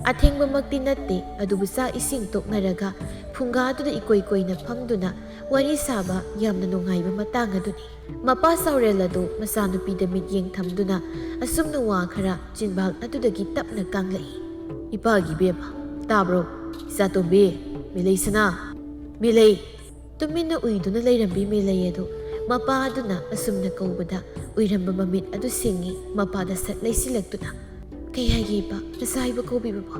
ꯑꯊꯦꯡꯕꯃꯛꯇꯤ ꯅꯠꯇꯦ, ꯑꯗꯨꯕꯨ ꯆꯥꯛ ꯏꯁꯤꯡ ꯇꯣꯛꯅꯔꯒ ꯐꯨꯡꯒꯥꯗꯨꯗ ꯏꯀꯣꯏ ꯀꯣꯏꯅ ꯐꯝꯗꯨꯅ ꯋꯥꯔꯤ ꯁꯥꯕ ꯌꯥꯝꯅ ꯅꯨꯡꯉꯥꯏꯕ ꯃꯇꯥꯡ ꯑꯗꯨꯅꯤ꯫ ꯃꯄꯥ ꯁꯥꯎꯔꯦꯜ ꯑꯗꯨ ꯃꯆꯥꯅꯨꯄꯤꯗ ꯃꯤꯠꯌꯦꯡ ꯊꯝꯗꯨꯅ ꯑꯁꯨꯝꯅ ꯋꯥ ꯈꯔ ꯆꯤꯟꯕꯥꯜ ꯑꯗꯨꯗꯒꯤ ꯇꯞꯅ ꯀꯥꯡꯂꯛꯏ꯫ "ꯏꯄꯥꯒꯤ ꯏꯕꯦꯝꯃ, ꯇꯥꯕ꯭ꯔꯣ? ꯏꯆꯥꯇꯣꯝꯕꯤ, ꯃꯦꯂꯩ ꯁꯅꯥ, ꯃꯦꯂꯩ!" ꯇꯨꯃꯤꯟꯅ ꯎꯏꯗꯨꯅ ꯂꯩꯔꯝꯕꯤ ꯃꯦꯂꯩ ꯑꯗꯨ ꯃꯄꯥ ꯑꯗꯨꯅ ꯑꯁꯨꯝꯅ ꯀꯧꯕꯗ ꯎꯏꯔꯝꯕ ꯃꯃꯤꯠ ꯑꯗꯨ ꯁꯤꯡꯉꯤ, ꯃꯄꯥꯗ ꯁꯠ ꯂꯩꯁꯤꯜꯂꯛꯇꯨꯅ꯫ "ꯀꯩ ꯍꯥꯏꯒꯦ ꯏꯄꯥ, ꯅꯆꯥ ꯑꯩꯕꯨ ꯀꯧꯕꯤꯕꯕꯣ?"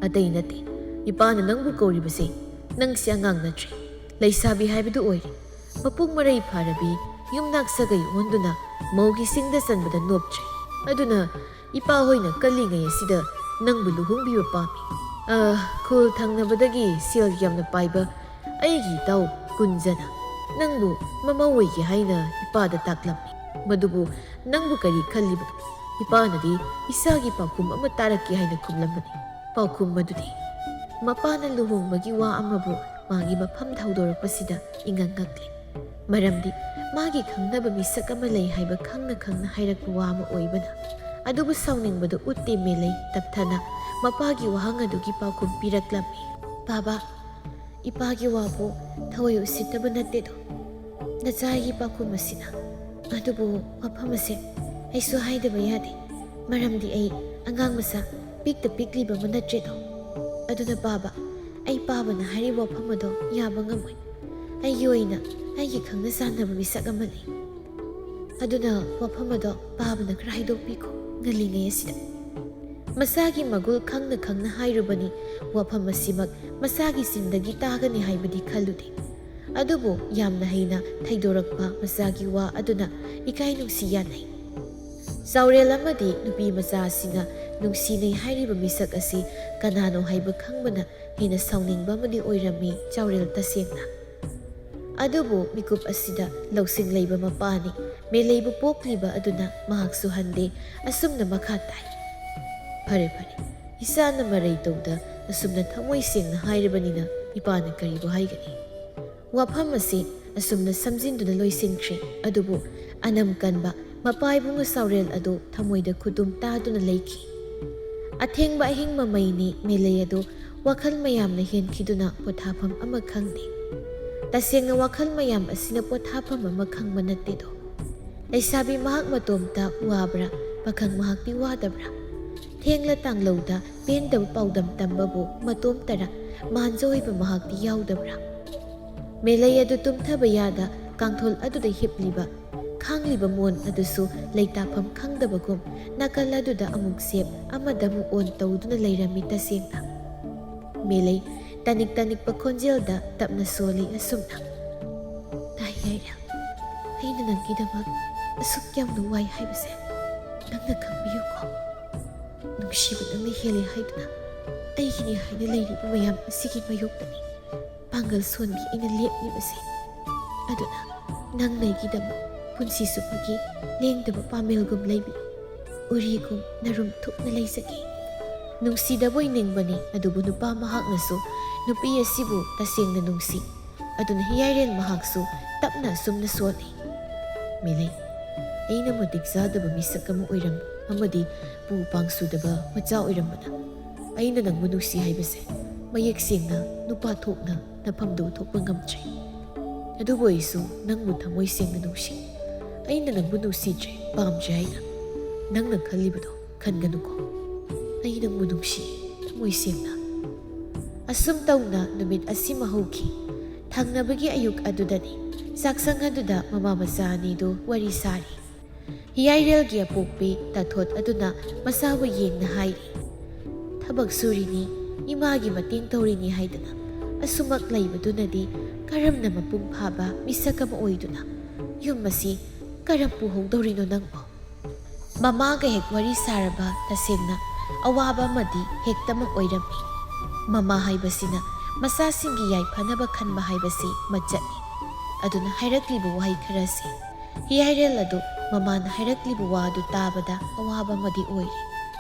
"ꯑꯇꯩ ꯅꯠꯇꯦ, ꯏꯄꯥꯅ ꯅꯪꯕꯨ ꯀꯧꯔꯤꯕꯁꯦ, ꯅꯪꯁꯤ ꯑꯉꯥꯡ ꯅꯠꯇ꯭ꯔꯦ, ꯂꯩꯁꯥꯕꯤ ꯍꯥꯏꯕꯗꯨ ꯑꯣꯏꯔꯦ꯫ ꯃꯄꯨꯡ ꯃꯔꯩ ꯐꯥꯔꯕꯤ, ꯌꯨꯝꯅꯥꯛ ꯁꯥꯒꯩ ꯑꯣꯟꯗꯨꯅ ꯃꯧꯒꯤ ꯁꯤꯡꯗ ꯆꯟꯕꯗ ꯅꯣꯞꯇ꯭ꯔꯦ꯫ ꯑꯗꯨꯅ ꯏꯄꯥ ꯍꯣꯏꯅ ꯀꯜꯂꯤꯉꯩ ꯑꯁꯤꯗ ꯅꯪꯕꯨ ꯂꯨꯍꯣꯡꯕꯤꯕ ꯄꯥꯝꯃꯤ꯫ ꯑ, ꯈꯨꯜ ꯊꯪꯅꯕꯗꯒꯤ ꯁꯦꯜ ꯌꯥꯝꯅ ꯄꯥꯏꯕ ꯑꯩꯒꯤ ꯏꯇꯥꯎ ꯀꯨꯟꯖꯅ ꯅꯪꯕꯨ ꯃꯃꯧ ꯑꯣꯏꯒꯦ ꯍꯥꯏꯅ ꯏꯄꯥꯗ ꯇꯥꯛꯂꯝꯃꯤ꯫ ꯃꯗꯨꯕꯨ ꯅꯪꯕꯨ ꯀꯔꯤ ꯈꯜꯂꯤꯕꯅꯣ?" ꯏꯄꯥꯅꯗꯤ ꯏꯆꯥꯒꯤ ꯄꯥꯎꯈꯨꯝ ꯑꯃ ꯇꯥꯔꯛꯀꯦ ꯍꯥꯏꯅ ꯈꯨꯝꯂꯝꯕꯅꯤ꯫ ꯄꯥꯎꯈꯨꯝ ꯑꯗꯨꯗꯤ ꯃꯄꯥꯅ ꯂꯨꯍꯣꯡꯕꯒꯤ ꯋꯥ ꯑꯃꯕꯨ ꯃꯥꯒꯤ ꯃꯐꯝꯗ ꯍꯧꯗꯣꯔꯛꯄꯁꯤꯗ ꯏꯉꯛ ꯉꯛꯂꯦ꯫ ꯃꯔꯝꯗꯤ ꯃꯥꯒꯤ ꯈꯪꯅꯕ ꯃꯤꯁꯛ ꯑꯃ ꯂꯩ ꯍꯥꯏꯕ ꯈꯪꯅ ꯈꯪꯅ ꯍꯥꯏꯔꯛꯄ ꯋꯥ ꯑꯃ ꯑꯣꯏꯕꯅ꯫ ꯑꯗꯨꯕꯨ ꯁꯥꯎꯅꯤꯡꯕꯗꯨ ꯎꯠꯇꯦ ꯃꯦꯂꯩ ꯇꯞꯊꯅ ꯃꯄꯥꯒꯤ ꯋꯥꯍꯪ ꯑꯗꯨꯒꯤ ꯄꯥꯎꯈꯨꯝ ꯄꯤꯔꯛꯂꯝꯃꯤ꯫ "ꯕꯥꯕꯥ, ꯏꯄꯥꯒꯤ ꯋꯥꯕꯨ ꯊꯑꯣꯏ ꯎꯁꯤꯠꯇꯕ ꯅꯠꯇꯦꯗꯣ, ꯅꯆꯥꯒꯤ ꯄꯥꯎꯈꯨꯝ ꯑꯁꯤꯅ꯫ ꯑꯗꯨꯕꯨ ꯋꯥꯐꯝ ꯑꯁꯦ ꯑꯩꯁꯨ ꯍꯥꯏꯗꯕ ꯌꯥꯗꯦ, ꯃꯔꯝꯗꯤ ꯑꯩ ꯑꯉꯥꯡ ꯃꯆꯥ ꯄꯤꯛꯇ ꯄꯤꯛꯂꯤꯕ ꯑꯃ ꯅꯠꯇ꯭ꯔꯦꯗꯣ꯫ ꯑꯗꯨꯅ ꯕꯥꯕꯥ, ꯑꯩ ꯄꯥꯕꯅ ꯍꯥꯏꯔꯤꯕ ꯋꯥꯐꯝ ꯑꯗꯣ ꯌꯥꯕ ꯉꯝꯃꯣꯏ꯫ ꯑꯩꯒꯤ ꯑꯣꯏꯅ ꯑꯩꯒꯤ ꯈꯪꯅ ꯆꯥꯟꯅꯕ ꯃꯤꯁꯛ ꯑꯃ ꯂꯩ꯫ ꯑꯗꯨꯅ ꯋꯥꯐꯝ ꯑꯗꯣ ꯄꯥꯕꯅ ꯈꯔ ꯍꯥꯏꯗꯣꯛꯄꯤꯈꯣ ꯉꯜꯂꯤꯉꯩ ꯑꯁꯤꯗ꯫" ꯃꯁꯥꯒꯤ ꯃꯒꯨꯜ ꯈꯪꯅ ꯈꯪꯅ ꯍꯥꯏꯔꯨꯕꯅꯤ꯫ ꯋꯥꯐꯝ ꯑꯁꯤꯃꯛ ꯃꯁꯥꯒꯤ ꯆꯤꯟꯗꯒꯤ ꯇꯥꯒꯅꯤ ꯍꯥꯏꯕꯗꯤ ꯈꯜꯂꯨꯗꯦ꯫ ꯑꯗꯨꯕꯨ ꯌꯥꯝꯅ ꯍꯩꯅ ꯊꯩꯗꯣꯔꯛꯄ ꯃꯆꯥꯒꯤ ꯋꯥ ꯑꯗꯨꯅ ꯏꯀꯥꯏ ꯅꯨꯡꯁꯤ ꯌꯥꯅꯩ꯫ ꯆꯥꯎꯔꯦꯜ ꯑꯃꯗꯤ ꯅꯨꯄꯤ ꯃꯆꯥ ꯑꯁꯤꯅ ꯅꯨꯡꯁꯤꯅꯩ ꯍꯥꯏꯔꯤꯕ ꯃꯤꯁꯛ ꯑꯁꯤ ꯀꯅꯥꯅꯣ ꯍꯥꯏꯕ ꯈꯪꯕꯅ ꯍꯦꯟꯅ ꯁꯥꯎꯅꯤꯡꯕ ꯑꯃꯗꯤ ꯑꯣꯏꯔꯝꯃꯤ ꯆꯥꯎꯔꯦꯜ ꯇꯁꯦꯡꯅ꯫ ꯑꯗꯨꯕꯨ ꯃꯤꯀꯨꯞ ꯑꯁꯤꯗ ꯂꯧꯁꯤꯡ ꯂꯩꯕ ꯃꯄꯥꯅꯤ꯫ ꯃꯦꯂꯩꯕꯨ ꯄꯣꯛꯂꯤꯕ ꯑꯗꯨꯅ ꯃꯍꯥꯛꯁꯨ ꯍꯟꯗꯦ꯫ ꯑꯁꯨꯝꯅ ꯃꯈꯥ ꯇꯥꯏ꯫ "ꯐꯔꯦ, ꯐꯔꯦ, ꯏꯆꯥꯅ ꯃꯔꯩ ꯇꯧꯗ ꯑꯁꯨꯝꯅ ꯊꯃꯣꯏ ꯁꯦꯡꯅ ꯍꯥꯏꯔꯕꯅꯤꯅ ꯏꯄꯥꯅ ꯀꯔꯤꯕꯨ ꯍꯥꯏꯒꯅꯤ?" ꯋꯥꯐꯝ ꯑꯁꯤ ꯑꯁꯨꯝꯅ ꯁꯝꯖꯤꯟꯗꯨꯅ ꯂꯣꯏꯁꯤꯟꯈ꯭ꯔꯦ꯫ ꯑꯗꯨꯕꯨ ꯑꯅꯝ ꯀꯟꯕ ꯃꯄꯥ ꯏꯕꯨꯡꯉꯣ ꯆꯥꯎꯔꯦꯜ ꯑꯗꯨ ꯊꯃꯣꯏꯗ ꯈꯨꯗꯨꯝ ꯇꯥꯗꯨꯅ ꯂꯩꯈꯤ꯫ ꯑꯊꯦꯡꯕ ꯑꯍꯤꯡ ꯃꯃꯩꯅꯤ꯫ ꯃꯦꯂꯩ ꯑꯗꯨ ꯋꯥꯈꯜ ꯃꯌꯥꯝꯅ ꯍꯦꯟꯈꯤꯗꯨꯅ ꯄꯣꯊꯥꯐꯝ ꯑꯃ ꯈꯪꯗꯦ꯫ ꯇꯁꯦꯡꯅ ꯋꯥꯈꯜ ꯃꯌꯥꯝ ꯑꯁꯤꯅ ꯄꯣꯊꯥꯐꯝ ꯑꯃ ꯈꯪꯕ ꯅꯠꯇꯦꯗꯣ꯫ ꯂꯩꯁꯥꯕꯤ ꯃꯍꯥꯛ ꯃꯇꯣꯝꯇ ꯋꯥꯕ꯭ꯔꯥ? ꯄꯥꯈꯪ ꯃꯍꯥꯛꯇꯤ ꯋꯥꯗꯕ꯭ꯔꯥ? ꯊꯦꯡꯂ ꯇꯥꯡꯂꯧꯗ ꯄꯦꯟꯗꯕ ꯄꯥꯎꯗꯝ ꯇꯝꯕꯕꯨ ꯃꯇꯣꯝꯇꯔ? ꯃꯥꯟꯖ ꯑꯣꯏꯕ ꯃꯍꯥꯛꯇꯤ ꯌꯥꯎꯗꯕ꯭ꯔꯥ? ꯃꯦꯂꯩ ꯑꯗꯨ ꯇꯨꯝꯊꯕ ꯌꯥꯗ ꯀꯥꯡꯊꯣꯜ ꯑꯗꯨꯗ ꯍꯤꯞꯂꯤꯕ, ꯈꯥꯡꯂꯤꯕ ꯃꯣꯟ ꯑꯗꯨꯁꯨ ꯂꯩꯇꯥꯐꯝ ꯈꯪꯗꯕꯒꯨꯝ ꯅꯥꯀꯜ ꯑꯗꯨꯗ ꯑꯃꯨꯛ ꯆꯦꯞ ꯑꯃꯗ ꯑꯃꯨꯛ ꯑꯣꯟ ꯇꯧꯗꯨꯅ ꯂꯩꯔꯝꯃꯤ ꯇꯁꯦꯡꯅ꯫ ꯃꯦꯂꯩ ꯇꯅꯤꯛ ꯇꯅꯤꯛꯄ ꯈꯣꯟꯖꯦꯜꯗ ꯇꯞꯅ ꯁꯣꯜꯂꯤ ꯑꯁꯨꯝꯅ, "ꯇꯥꯏ ꯌꯥꯏꯔꯦ, ꯑꯩꯅ ꯅꯪꯒꯤꯗꯃꯛ ꯑꯁꯨꯛ ꯌꯥꯝꯅ ꯋꯥꯏ ꯍꯥꯏꯕꯁꯦ ꯅꯪꯅ ꯈꯪꯕꯤꯌꯨꯀꯣ꯫ ꯅꯨꯡꯁꯤꯕ ꯅꯪꯅ ꯍꯦꯜꯂꯤ ꯍꯥꯏꯗꯨꯅ ꯑꯩꯒꯤꯅꯤ ꯍꯥꯏꯅ ꯂꯩꯔꯤꯕ ꯃꯌꯥꯝ ꯑꯁꯤꯒꯤ ꯃꯥꯌꯣꯛꯇꯅꯤ ꯄꯥꯡꯒꯜ ꯁꯣꯟꯕꯤ ꯑꯩꯅ ꯂꯦꯞꯂꯤꯕꯁꯦ꯫ ꯑꯗꯨꯅ ꯅꯪꯅ ꯑꯩꯒꯤꯗꯃꯛ ꯄꯨꯟꯁꯤ ꯆꯨꯞꯄꯒꯤ ꯂꯦꯡꯗꯕ ꯄꯥꯃꯦꯜꯒꯨꯝ ꯂꯩꯕꯤꯌꯨ꯫ ꯎꯔꯤꯒꯨꯝ ꯅꯔꯨꯝ ꯊꯨꯞꯅ ꯂꯩꯖꯒꯦ꯫" ꯅꯨꯡꯁꯤꯗꯕꯣꯏ ꯅꯤꯡꯕꯅꯤ, ꯑꯗꯨꯕꯨ ꯅꯨꯄꯥ ꯃꯍꯥꯛꯅꯁꯨ ꯅꯨꯄꯤ ꯑꯁꯤꯕꯨ ꯇꯁꯦꯡꯅ ꯅꯨꯡꯁꯤ꯫ ꯑꯗꯨꯅ ꯍꯤꯌꯥꯏꯔꯦꯜ ꯃꯍꯥꯛꯁꯨ ꯇꯞꯅ ꯑꯁꯨꯝꯅ ꯁꯣꯜꯂꯤ꯫ "ꯃꯤꯂꯩ, ꯑꯩꯅ ꯃꯇꯤꯛ ꯆꯥꯗꯕ ꯃꯤꯁꯛ ꯑꯃ ꯑꯣꯏꯔꯝꯕ ꯑꯃꯗꯤ ꯄꯨ ꯄꯥꯡ ꯁꯨꯗꯕ ꯃꯆꯥ ꯑꯣꯏꯔꯝꯕꯅ ꯑꯩꯅ ꯅꯪꯕꯨ ꯅꯨꯡꯁꯤ ꯍꯥꯏꯕꯁꯦ ꯃꯌꯦꯛ ꯁꯦꯡꯅ ꯅꯨꯄꯥ ꯊꯣꯛꯅ ꯅꯐꯝꯗ ꯎꯠꯊꯣꯛꯄ ꯉꯝꯗ꯭ꯔꯦ꯫ ꯑꯗꯨꯕꯨ ꯑꯩꯁꯨ ꯅꯪꯕꯨ ꯊꯃꯣꯏ ꯁꯦꯡꯅ ꯅꯨꯡꯁꯤ꯫ ꯑꯩꯅ ꯅꯪꯕꯨ ꯅꯨꯡꯁꯤꯗ꯭ꯔꯦ, ꯄꯥꯝꯗ꯭ꯔꯦ ꯍꯥꯏꯅ ꯅꯪꯅ ꯈꯜꯂꯤꯕꯗꯣ ꯈꯟꯒꯅꯨꯀꯣ꯫ ꯑꯩ ꯅꯪꯕꯨ ꯅꯨꯡꯁꯤ, ꯊꯃꯣꯏ ꯁꯦꯡꯅ"꯫ ꯑꯁꯨꯝ ꯇꯧꯅ ꯅꯨꯃꯤꯠ ꯑꯁꯤꯃ ꯍꯧꯈꯤ꯫ ꯊꯪꯅꯕꯒꯤ ꯑꯌꯨꯛ ꯑꯗꯨꯗꯅꯤ ꯆꯥꯛꯁꯪ ꯑꯗꯨꯗ ꯃꯃꯥ ꯃꯆꯥ ꯑꯅꯤꯗꯨ ꯋꯥꯔꯤ ꯁꯥꯔꯤ꯫ ꯍꯤꯌꯥꯏꯔꯦꯜꯒꯤ ꯑꯄꯣꯛꯄꯤ ꯇꯥꯊꯣꯠ ꯑꯗꯨꯅ ꯃꯆꯥꯕꯨ ꯌꯦꯡꯅ ꯍꯥꯏꯔꯤ, "ꯊꯕꯛ ꯁꯨꯔꯤꯅꯤ, ꯏꯃꯥꯒꯤ ꯃꯇꯦꯡ ꯇꯧꯔꯤꯅꯤ ꯍꯥꯏꯗꯅ ꯑꯁꯨꯃꯛ ꯂꯩꯕꯗꯨꯅꯗꯤ ꯀꯔꯝꯅ ꯃꯄꯨꯡ ꯐꯥꯕ ꯃꯤꯁꯛ ꯑꯃ ꯑꯣꯏꯗꯨꯅ ꯌꯨꯝ ꯑꯁꯤ ꯀꯔꯝ ꯄꯨꯍꯧꯗꯧꯔꯤꯅꯣ ꯅꯪꯕꯣ?" ꯃꯃꯥꯒ ꯍꯦꯛ ꯋꯥꯔꯤ ꯁꯥꯔꯕ ꯇꯁꯦꯡꯅ ꯑꯋꯥꯕ ꯑꯃꯗꯤ ꯍꯦꯛꯇꯃꯛ ꯑꯣꯏꯔꯝꯃꯤ꯫ ꯃꯃꯥ ꯍꯥꯏꯕꯁꯤꯅ ꯃꯆꯥꯁꯤꯡꯒꯤ ꯌꯥꯏꯐꯅꯕ ꯈꯟꯕ ꯍꯥꯏꯕꯁꯤ ꯃꯆꯠꯅꯤ꯫ ꯑꯗꯨꯅ ꯍꯥꯏꯔꯛꯂꯤꯕ ꯋꯥꯍꯩ ꯈꯔꯁꯤ ꯍꯤꯌꯥꯏꯔꯦꯜ ꯑꯗꯨ ꯃꯃꯥꯅ ꯍꯥꯏꯔꯛꯂꯤꯕ ꯋꯥ ꯑꯗꯨ ꯇꯥꯕꯗ ꯑꯋꯥꯕ ꯑꯃꯗꯤ ꯑꯣꯏꯔꯤ꯫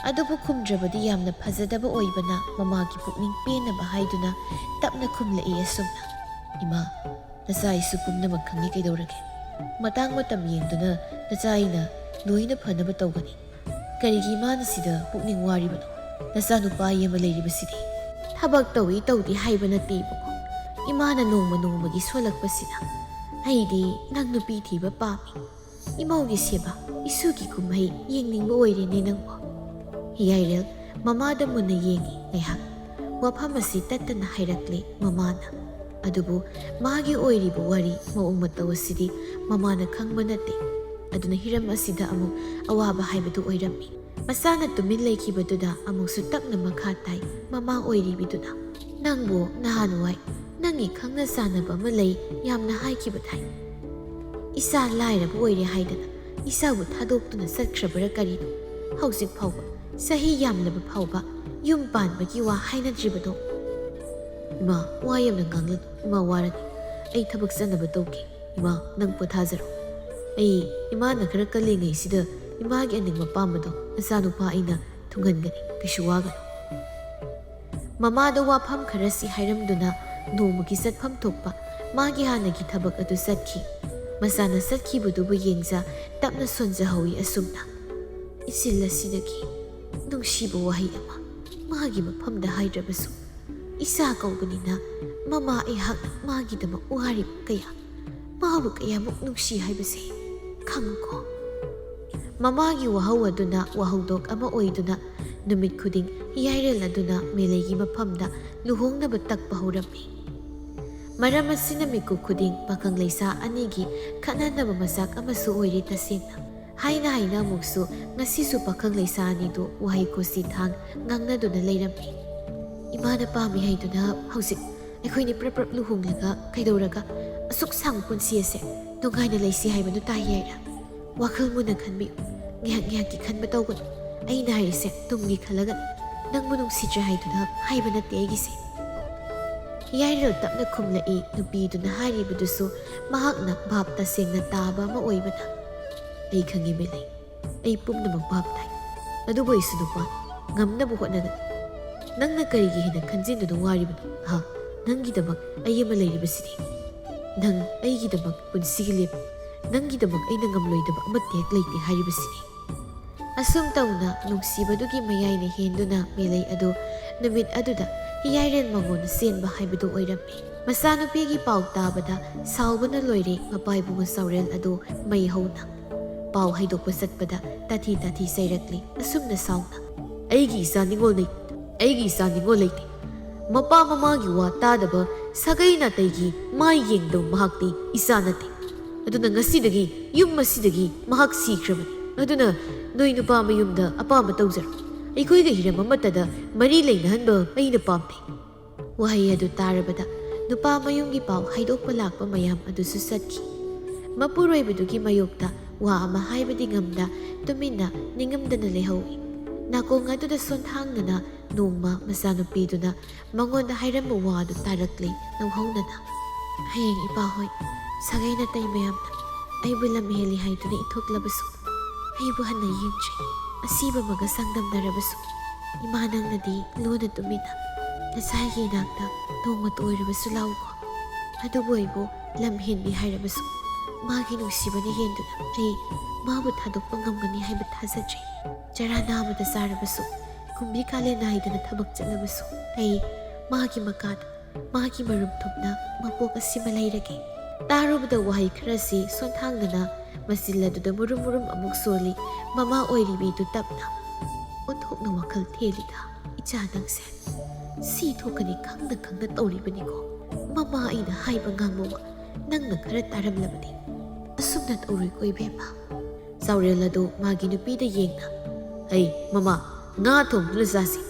ꯑꯗꯨꯕꯨ ꯈꯨꯝꯗ꯭ꯔꯕꯗꯤ ꯌꯥꯝꯅ ꯐꯖꯗꯕ ꯑꯣꯏꯕꯅ ꯃꯃꯥꯒꯤ ꯄꯨꯛꯅꯤꯡ ꯄꯦꯟꯅꯕ ꯍꯥꯏꯗꯨꯅ ꯇꯞꯅ ꯈꯨꯝꯂꯛꯏ ꯑꯁꯨꯝꯅ, "ꯏꯃꯥ, ꯅꯆꯥ ꯑꯩꯁꯨ ꯄꯨꯝꯅꯃꯛ ꯈꯪꯉꯤ, ꯀꯩꯗꯧꯔꯒꯦ? ꯃꯇꯥꯡ ꯃꯇꯝ ꯌꯦꯡꯗꯨꯅ ꯅꯆꯥ ꯑꯩꯅ ꯂꯣꯏꯅ ꯐꯅꯕ ꯇꯧꯒꯅꯤ꯫ ꯀꯔꯤꯒꯤ ꯏꯃꯥꯅ ꯁꯤꯗ ꯄꯨꯛꯅꯤꯡ ꯋꯥꯔꯤꯕꯅꯣ? ꯅꯆꯥꯅꯨꯄꯥ ꯑꯃ ꯂꯩꯔꯤꯕꯁꯤꯗꯤ"꯫ "ꯊꯕꯛ ꯇꯧꯏ ꯇꯧꯗꯦ ꯍꯥꯏꯕ ꯅꯠꯇꯦꯕꯀꯣ꯫ ꯏꯃꯥꯅ ꯅꯣꯡꯃ ꯅꯣꯡꯃꯒꯤ ꯁꯣꯜꯂꯛꯄꯁꯤꯅ ꯑꯩꯗꯤ ꯅꯪ ꯅꯨꯄꯤ ꯊꯤꯕ ꯄꯥꯝꯃꯤ꯫ ꯏꯃꯧꯒꯤ ꯁꯦꯕꯥ, ꯏꯁꯨꯒꯤ ꯀꯨꯝꯍꯩ ꯌꯦꯡꯅꯤꯡꯕ ꯑꯣꯏꯔꯦꯅꯦ ꯅꯪꯕꯨ"꯫ ꯍꯤꯌꯥꯏꯔꯦꯜ ꯃꯃꯥꯗ ꯃꯨꯟꯅ ꯌꯦꯡꯉꯤ ꯉꯥꯏꯍꯥꯛ꯫ ꯋꯥꯐꯝ ꯑꯁꯤ ꯇꯠꯇꯅ ꯍꯥꯏꯔꯛꯂꯦ ꯃꯃꯥꯅ꯫ ꯑꯗꯨꯕꯨ ꯃꯥꯒꯤ ꯑꯣꯏꯔꯤꯕ ꯋꯥꯔꯤ ꯃꯑꯣꯡ ꯃꯇꯧ ꯑꯁꯤꯗꯤ ꯃꯃꯥꯅ ꯈꯪꯕ ꯅꯠꯇꯦ꯫ ꯑꯗꯨꯅ ꯍꯤꯔꯝ ꯑꯁꯤꯗ ꯑꯃꯨꯛ ꯑꯋꯥꯕ ꯍꯥꯏꯕꯗꯨ ꯑꯣꯏꯔꯝꯃꯤ꯫ ꯃꯆꯥꯅ ꯇꯨꯃꯤꯟ ꯂꯩꯈꯤꯕꯗꯨꯗ ꯑꯃꯨꯛꯁꯨ ꯇꯞꯅ ꯃꯈꯥ ꯇꯥꯏ ꯃꯃꯥ ꯑꯣꯏꯔꯤꯕꯤꯗꯨꯅ, "ꯅꯪꯕꯨ ꯅꯍꯥꯟꯋꯥꯏ ꯅꯪꯒꯤ ꯈꯪꯅ ꯆꯥꯟꯅꯕ ꯑꯃ ꯂꯩ ꯌꯥꯝꯅ ꯍꯥꯏꯈꯤꯕ ꯇꯥꯏ꯫ ꯏꯆꯥ ꯂꯥꯏꯔꯕ ꯑꯣꯏꯔꯦ ꯍꯥꯏꯗꯅ ꯏꯆꯥꯕꯨ ꯊꯥꯗꯣꯛꯇꯨꯅ ꯆꯠꯈ꯭ꯔꯕꯔꯥ ꯀꯔꯤꯅꯣ? ꯍꯧꯖꯤꯛ ꯐꯥꯎꯕ ꯆꯍꯤ ꯌꯥꯝꯂꯕ ꯐꯥꯎꯕ ꯌꯨꯝ ꯄꯥꯟꯕꯒꯤ ꯋꯥ ꯍꯥꯏꯅꯗ꯭ꯔꯤꯕꯗꯣ"꯫ "ꯏꯃꯥ, ꯋꯥ ꯌꯥꯝꯅ ꯉꯥꯡꯂꯅꯨ꯫ ꯏꯃꯥ ꯋꯥꯔꯅꯤ꯫ ꯑꯩ ꯊꯕꯛ ꯆꯠꯅꯕ ꯇꯧꯒꯦ꯫ ꯏꯃꯥ, ꯅꯪ ꯄꯣꯊꯥꯖꯔꯣ꯫ ꯑꯩ ꯏꯃꯥꯅ ꯈꯔ ꯀꯜꯂꯤꯉꯩꯁꯤꯗ ꯏꯃꯥꯒꯤ ꯑꯅꯤꯡꯕ ꯑꯄꯥꯝꯕꯗꯣ ꯅꯆꯥꯅꯨꯄꯥ ꯑꯩꯅ ꯊꯨꯡꯍꯟꯒꯅꯤ꯫ ꯀꯩꯁꯨ ꯋꯥꯒꯅꯨ"꯫ ꯃꯃꯥꯗ ꯋꯥꯐꯝ ꯈꯔꯁꯤ ꯍꯥꯏꯔꯝꯗꯨꯅ ꯅꯣꯡꯃꯒꯤ ꯆꯠꯐꯝ ꯊꯣꯛꯄ ꯃꯥꯒꯤ ꯍꯥꯟꯅꯒꯤ ꯊꯕꯛ ꯑꯗꯨ ꯆꯠꯈꯤ꯫ ꯃꯆꯥꯅ ꯆꯠꯈꯤꯕꯗꯨꯕꯨ ꯌꯦꯡꯖ ꯇꯞꯅ ꯁꯣꯟꯖꯍꯧꯏ ꯑꯁꯨꯝꯅ, "ꯏꯆꯤꯜ ꯑꯁꯤꯗꯒꯤ ꯅꯨꯡꯁꯤꯕ ꯋꯥꯍꯩ ꯑꯃ ꯃꯥꯒꯤ ꯃꯐꯝꯗ ꯍꯥꯏꯗ꯭ꯔꯕꯁꯨ, ꯏꯆꯥ ꯀꯧꯕꯅꯤꯅ ꯃꯃꯥ ꯑꯩꯍꯥꯛꯅ ꯃꯥꯒꯤꯗꯃꯛ ꯋꯥꯔꯤꯕ ꯀꯌꯥ, ꯃꯥꯕꯨ ꯀꯌꯥꯃꯨꯛ ꯅꯨꯡꯁꯤ ꯍꯥꯏꯕꯁꯦ ꯈꯪꯉꯨꯀꯣ꯫" ꯃꯃꯥꯒꯤ ꯋꯥꯍꯧ ꯑꯗꯨꯅ ꯋꯥꯍꯧꯗꯣꯛ ꯑꯃ ꯑꯣꯏꯗꯨꯅ ꯅꯨꯃꯤꯠ ꯈꯨꯗꯤꯡ ꯌꯥꯏꯔꯦꯜ ꯑꯗꯨꯅ ꯃꯦꯂꯩꯒꯤ ꯃꯐꯝꯗ ꯂꯨꯍꯣꯡꯅꯕ ꯇꯛꯄ ꯍꯧꯔꯝꯃꯤ꯫ ꯃꯔꯝ ꯑꯁꯤꯅ ꯃꯤꯀꯨꯞ ꯈꯨꯗꯤꯡ ꯄꯥꯈꯪ ꯂꯩꯁꯥ ꯑꯅꯤꯒꯤ ꯈꯠꯅꯅꯕ ꯃꯆꯥꯛ ꯑꯃꯁꯨ ꯑꯣꯏꯔꯦ ꯇꯁꯦꯡꯅ꯫ ꯍꯥꯏꯅ ꯍꯥꯏꯅ ꯑꯃꯨꯛꯁꯨ ꯉꯁꯤꯁꯨ ꯄꯥꯈꯪ ꯂꯩꯁꯥ ꯑꯅꯤꯗꯨ ꯋꯥꯍꯩ ꯀꯣꯆꯤ ꯊꯥꯡ ꯉꯥꯡꯅꯗꯨꯅ ꯂꯩꯔꯝꯃꯤ꯫ "ꯏꯃꯥꯅ ꯄꯥꯝꯃꯤ ꯍꯥꯏꯗꯨꯅ ꯍꯧꯖꯤꯛ ꯑꯩꯈꯣꯏꯅꯤ ꯄ꯭ꯔꯞ ꯄ꯭ꯔꯞ ꯂꯨꯍꯣꯡꯂꯒ ꯀꯩꯗꯧꯔꯒ ꯑꯁꯨꯛ ꯁꯥꯡꯕ ꯄꯨꯟꯁꯤ ꯑꯁꯦ ꯅꯨꯡꯉꯥꯏꯅ ꯂꯩꯁꯤ ꯍꯥꯏꯕꯅꯣ ꯇꯥ ꯌꯥꯏꯔꯥ? ꯋꯥꯈꯜ ꯃꯨꯟꯅ ꯈꯟꯕꯤꯌꯨ꯫ ꯉꯥꯏꯍꯥꯛ ꯉꯥꯏꯍꯥꯛꯀꯤ ꯈꯟꯕ ꯇꯧꯒꯅꯨ꯫ ꯑꯩꯅ ꯍꯥꯏꯔꯤꯁꯦ ꯇꯨꯡꯒꯤ ꯈꯜꯂꯒꯅꯤ꯫ ꯅꯪꯕꯨ ꯅꯨꯡꯁꯤꯗ꯭ꯔꯦ ꯍꯥꯏꯗꯨꯅ ꯍꯥꯏꯕ ꯅꯠꯇꯦ ꯑꯩꯒꯤꯁꯦ꯫" ꯌꯥꯏꯔꯦꯜ ꯇꯞꯅ ꯈꯨꯝꯂꯛꯏ ꯅꯨꯄꯤꯗꯨꯅ ꯍꯥꯏꯔꯤꯕꯗꯨꯁꯨ ꯃꯍꯥꯛꯅ ꯚꯥꯞ ꯇꯁꯦꯡꯅ ꯇꯥꯕ ꯑꯃ ꯑꯣꯏꯕꯅ꯫ "ꯑꯩ ꯈꯪꯉꯤ ꯃꯦꯂꯩ, ꯑꯩ ꯄꯨꯝꯅꯃꯛ ꯚꯥꯞ ꯇꯥꯏ꯫ ꯑꯗꯨꯕꯨ ꯑꯩꯁꯨ ꯅꯨꯄꯥ, ꯉꯝꯅꯕ ꯍꯣꯠꯅꯒꯅꯤ꯫ ꯅꯪꯅ ꯀꯔꯤꯒꯤ ꯍꯦꯟꯅ ꯈꯟꯖꯤꯟꯗꯨꯅ ꯋꯥꯔꯤꯕꯅꯣ? ꯍꯥ? ꯅꯪꯒꯤꯗꯃꯛ ꯑꯩ ꯑꯃ ꯂꯩꯔꯤꯕꯁꯤꯗꯤ꯫ ꯅꯪ ꯑꯩꯒꯤꯗꯃꯛ ꯄꯨꯟꯁꯤꯒꯤ ꯂꯦꯞꯄꯨ꯫ ꯅꯪꯒꯤꯗꯃꯛ ꯑꯩꯅ ꯉꯝꯂꯣꯏꯗꯕ ꯑꯃꯠꯇ ꯍꯦꯛ ꯂꯩꯇꯦ ꯍꯥꯏꯔꯤꯕꯁꯤꯅꯤ꯫" ꯑꯁꯨꯝ ꯇꯧꯅ ꯅꯨꯡꯁꯤꯕꯗꯨꯒꯤ ꯃꯌꯥꯏꯅ ꯍꯦꯟꯗꯨꯅ ꯃꯦꯂꯩ ꯑꯗꯨ ꯅꯨꯃꯤꯠ ꯑꯗꯨꯗ ꯌꯥꯏꯔꯦꯜ ꯃꯉꯣꯟꯗ ꯆꯦꯟꯕ ꯍꯥꯏꯕꯗꯨ ꯑꯣꯏꯔꯝꯃꯤ꯫ ꯃꯆꯥꯅꯨꯄꯤꯒꯤ ꯄꯥꯎ ꯇꯥꯕꯗ ꯁꯥꯎꯕꯅ ꯂꯣꯏꯔꯦ ꯃꯄꯥ ꯏꯕꯨꯡꯉꯣ ꯆꯥꯎꯔꯦꯜ ꯑꯗꯨ ꯃꯩ ꯍꯧꯅ꯫ ꯄꯥꯎ ꯍꯥꯏꯗꯣꯛꯄ ꯆꯠꯄꯗ ꯇꯥꯊꯤ ꯇꯥꯊꯤ ꯆꯩꯔꯛꯂꯤ ꯑꯁꯨꯝꯅ ꯁꯥꯎꯅ꯫ "ꯑꯩꯒꯤ ꯏꯆꯥ ꯅꯤꯉꯣꯜ ꯂꯩ-, ꯑꯩꯒꯤ ꯏꯆꯥ ꯅꯤꯉꯣꯜ ꯂꯩꯇꯦ꯫ ꯃꯄꯥ ꯃꯃꯥꯒꯤ ꯋꯥ ꯇꯥꯗꯕ ꯁꯥꯒꯩ ꯅꯥꯇꯩꯒꯤ ꯃꯥꯏ ꯌꯦꯡꯗꯕ ꯃꯍꯥꯛꯇꯤ ꯏꯆꯥ ꯅꯠꯇꯦ꯫ ꯑꯗꯨꯅ ꯉꯁꯤꯗꯒꯤ ꯌꯨꯝ ꯑꯁꯤꯗꯒꯤ ꯃꯍꯥꯛ ꯁꯤꯈ꯭ꯔꯕꯅꯤ꯫ ꯑꯗꯨꯅ ꯅꯣꯏ ꯅꯨꯄꯥ ꯃꯌꯨꯝꯗ ꯑꯄꯥꯝꯕ ꯇꯧꯖꯔꯣ꯫ ꯑꯩꯈꯣꯏꯒ ꯍꯤꯔꯝ ꯑꯃꯠꯇꯗ ꯃꯔꯤ ꯂꯩꯅꯍꯟꯕ ꯑꯩꯅ ꯄꯥꯝꯗꯦ꯫" ꯋꯥꯍꯩ ꯑꯗꯨ ꯇꯥꯔꯕꯗ ꯅꯨꯄꯥ ꯃꯌꯨꯝꯒꯤ ꯄꯥꯎ ꯍꯥꯏꯗꯣꯛꯄ ꯂꯥꯛꯄ ꯃꯌꯥꯝ ꯑꯗꯨꯁꯨ ꯆꯠꯈꯤ꯫ ꯃꯄꯨꯔꯣꯏꯕꯗꯨꯒꯤ ꯃꯥꯌꯣꯛꯇ ꯋꯥ ꯑꯃ ꯍꯥꯏꯕꯗꯤ ꯉꯝꯗ ꯇꯨꯃꯤꯟꯅ ꯅꯤꯡꯉꯝꯗꯅ ꯂꯩꯍꯧꯏ꯫ ꯅꯥꯀꯣꯡ ꯑꯗꯨꯗ ꯁꯣꯟꯊꯥꯡꯅꯅ ꯅꯣꯡꯃ ꯃꯆꯥꯅꯨꯄꯤꯗꯨꯅ ꯃꯉꯣꯟꯗ ꯍꯥꯏꯔꯝꯕ ꯋꯥꯗꯨ ꯇꯥꯔꯛꯂꯦ ꯅꯧꯍꯧꯅꯅ꯫ "ꯍꯌꯦꯡ ꯏꯄꯥ ꯍꯣꯏ, ꯁꯥꯒꯩ ꯅꯥꯇꯩ ꯃꯌꯥꯝꯅ ꯑꯩꯕꯨ ꯂꯝ ꯍꯦꯜꯂꯤ ꯍꯥꯏꯗꯨꯅ ꯏꯟꯊꯣꯛꯂꯕꯁꯨ, ꯑꯩꯕꯨ ꯍꯟꯅ ꯌꯦꯡꯗ꯭ꯔꯤ꯫ ꯑꯁꯤꯕ ꯑꯃꯒ ꯆꯥꯡꯗꯝꯅꯔꯕꯁꯨ, ꯏꯃꯥ ꯅꯪꯅꯗꯤ ꯂꯨꯅ ꯇꯨꯃꯤꯟꯅ ꯅꯆꯥꯒꯤ ꯏꯅꯥꯛꯇ ꯅꯣꯡꯃꯇ ꯑꯣꯏꯔꯕꯁꯨ ꯂꯥꯛꯎꯀꯣ꯫ ꯑꯗꯨꯕꯨ ꯑꯩꯕꯨ ꯂꯝ ꯍꯦꯟꯕꯤ ꯍꯥꯏꯔꯕꯁꯨ, ꯃꯥꯒꯤ ꯅꯨꯡꯁꯤꯕꯅ ꯍꯦꯟꯗꯨꯅ ꯑꯩ ꯃꯥꯕꯨ ꯊꯥꯗꯣꯛꯄ ꯉꯝꯒꯅꯤ ꯍꯥꯏꯕ ꯊꯥꯖꯗ꯭ꯔꯦ꯫ ꯆꯔꯥ ꯅꯥꯝꯃꯗ ꯆꯥꯔꯕꯁꯨ, ꯀꯨꯝꯕꯤ ꯀꯥꯂꯦꯟ ꯅꯥꯏꯗꯅ ꯊꯕꯛ ꯆꯠꯂꯕꯁꯨ, ꯑꯩ ꯃꯥꯒꯤ ꯃꯀꯥꯗ, ꯃꯥꯒꯤ ꯃꯔꯨꯝ ꯊꯨꯞꯅ ꯃꯄꯣꯛ ꯑꯁꯤꯃ ꯂꯩꯔꯒꯦ꯫ ꯇꯥꯔꯨꯕꯗ ꯋꯥꯍꯩ ꯈꯔꯁꯤ ꯁꯣꯟꯊꯥꯡꯗꯅ ꯃꯆꯤꯜ ꯑꯗꯨꯗ ꯃꯨꯔꯨꯝ ꯃꯨꯔꯨꯝ ꯑꯃꯨꯛ ꯁꯣꯜꯂꯤ꯫ ꯃꯃꯥ ꯑꯣꯏꯔꯤꯕꯤꯗꯨ ꯇꯞꯅ, "ꯑꯣꯟꯊꯣꯛꯅ ꯋꯥꯈꯜ ꯊꯦꯜꯂꯤꯗ, ꯏꯆꯥ ꯅꯪꯁꯦ꯫ ꯁꯤ ꯊꯣꯛꯀꯅꯤ ꯈꯪꯅ ꯈꯪꯅ ꯇꯧꯔꯤꯕꯅꯤꯀꯣ꯫ ꯃꯃꯥ ꯑꯩꯅ ꯍꯥꯏꯕ ꯉꯥꯡꯕ ꯋꯥ ꯅꯪꯅ ꯈꯔ ꯇꯥꯔꯝꯂꯕꯗꯤ ꯑꯁꯨꯝꯅ ꯇꯧꯔꯣꯏꯀꯣ ꯏꯕꯦꯝꯃ?" ꯆꯥꯎꯔꯦꯜ ꯑꯗꯨ ꯃꯥꯒꯤ ꯅꯨꯄꯤꯗ ꯌꯦꯡꯅ, "ꯍꯩ ꯃꯃꯥ, ꯉꯥ ꯊꯣꯡꯗꯨꯅ ꯆꯥꯁꯤ꯫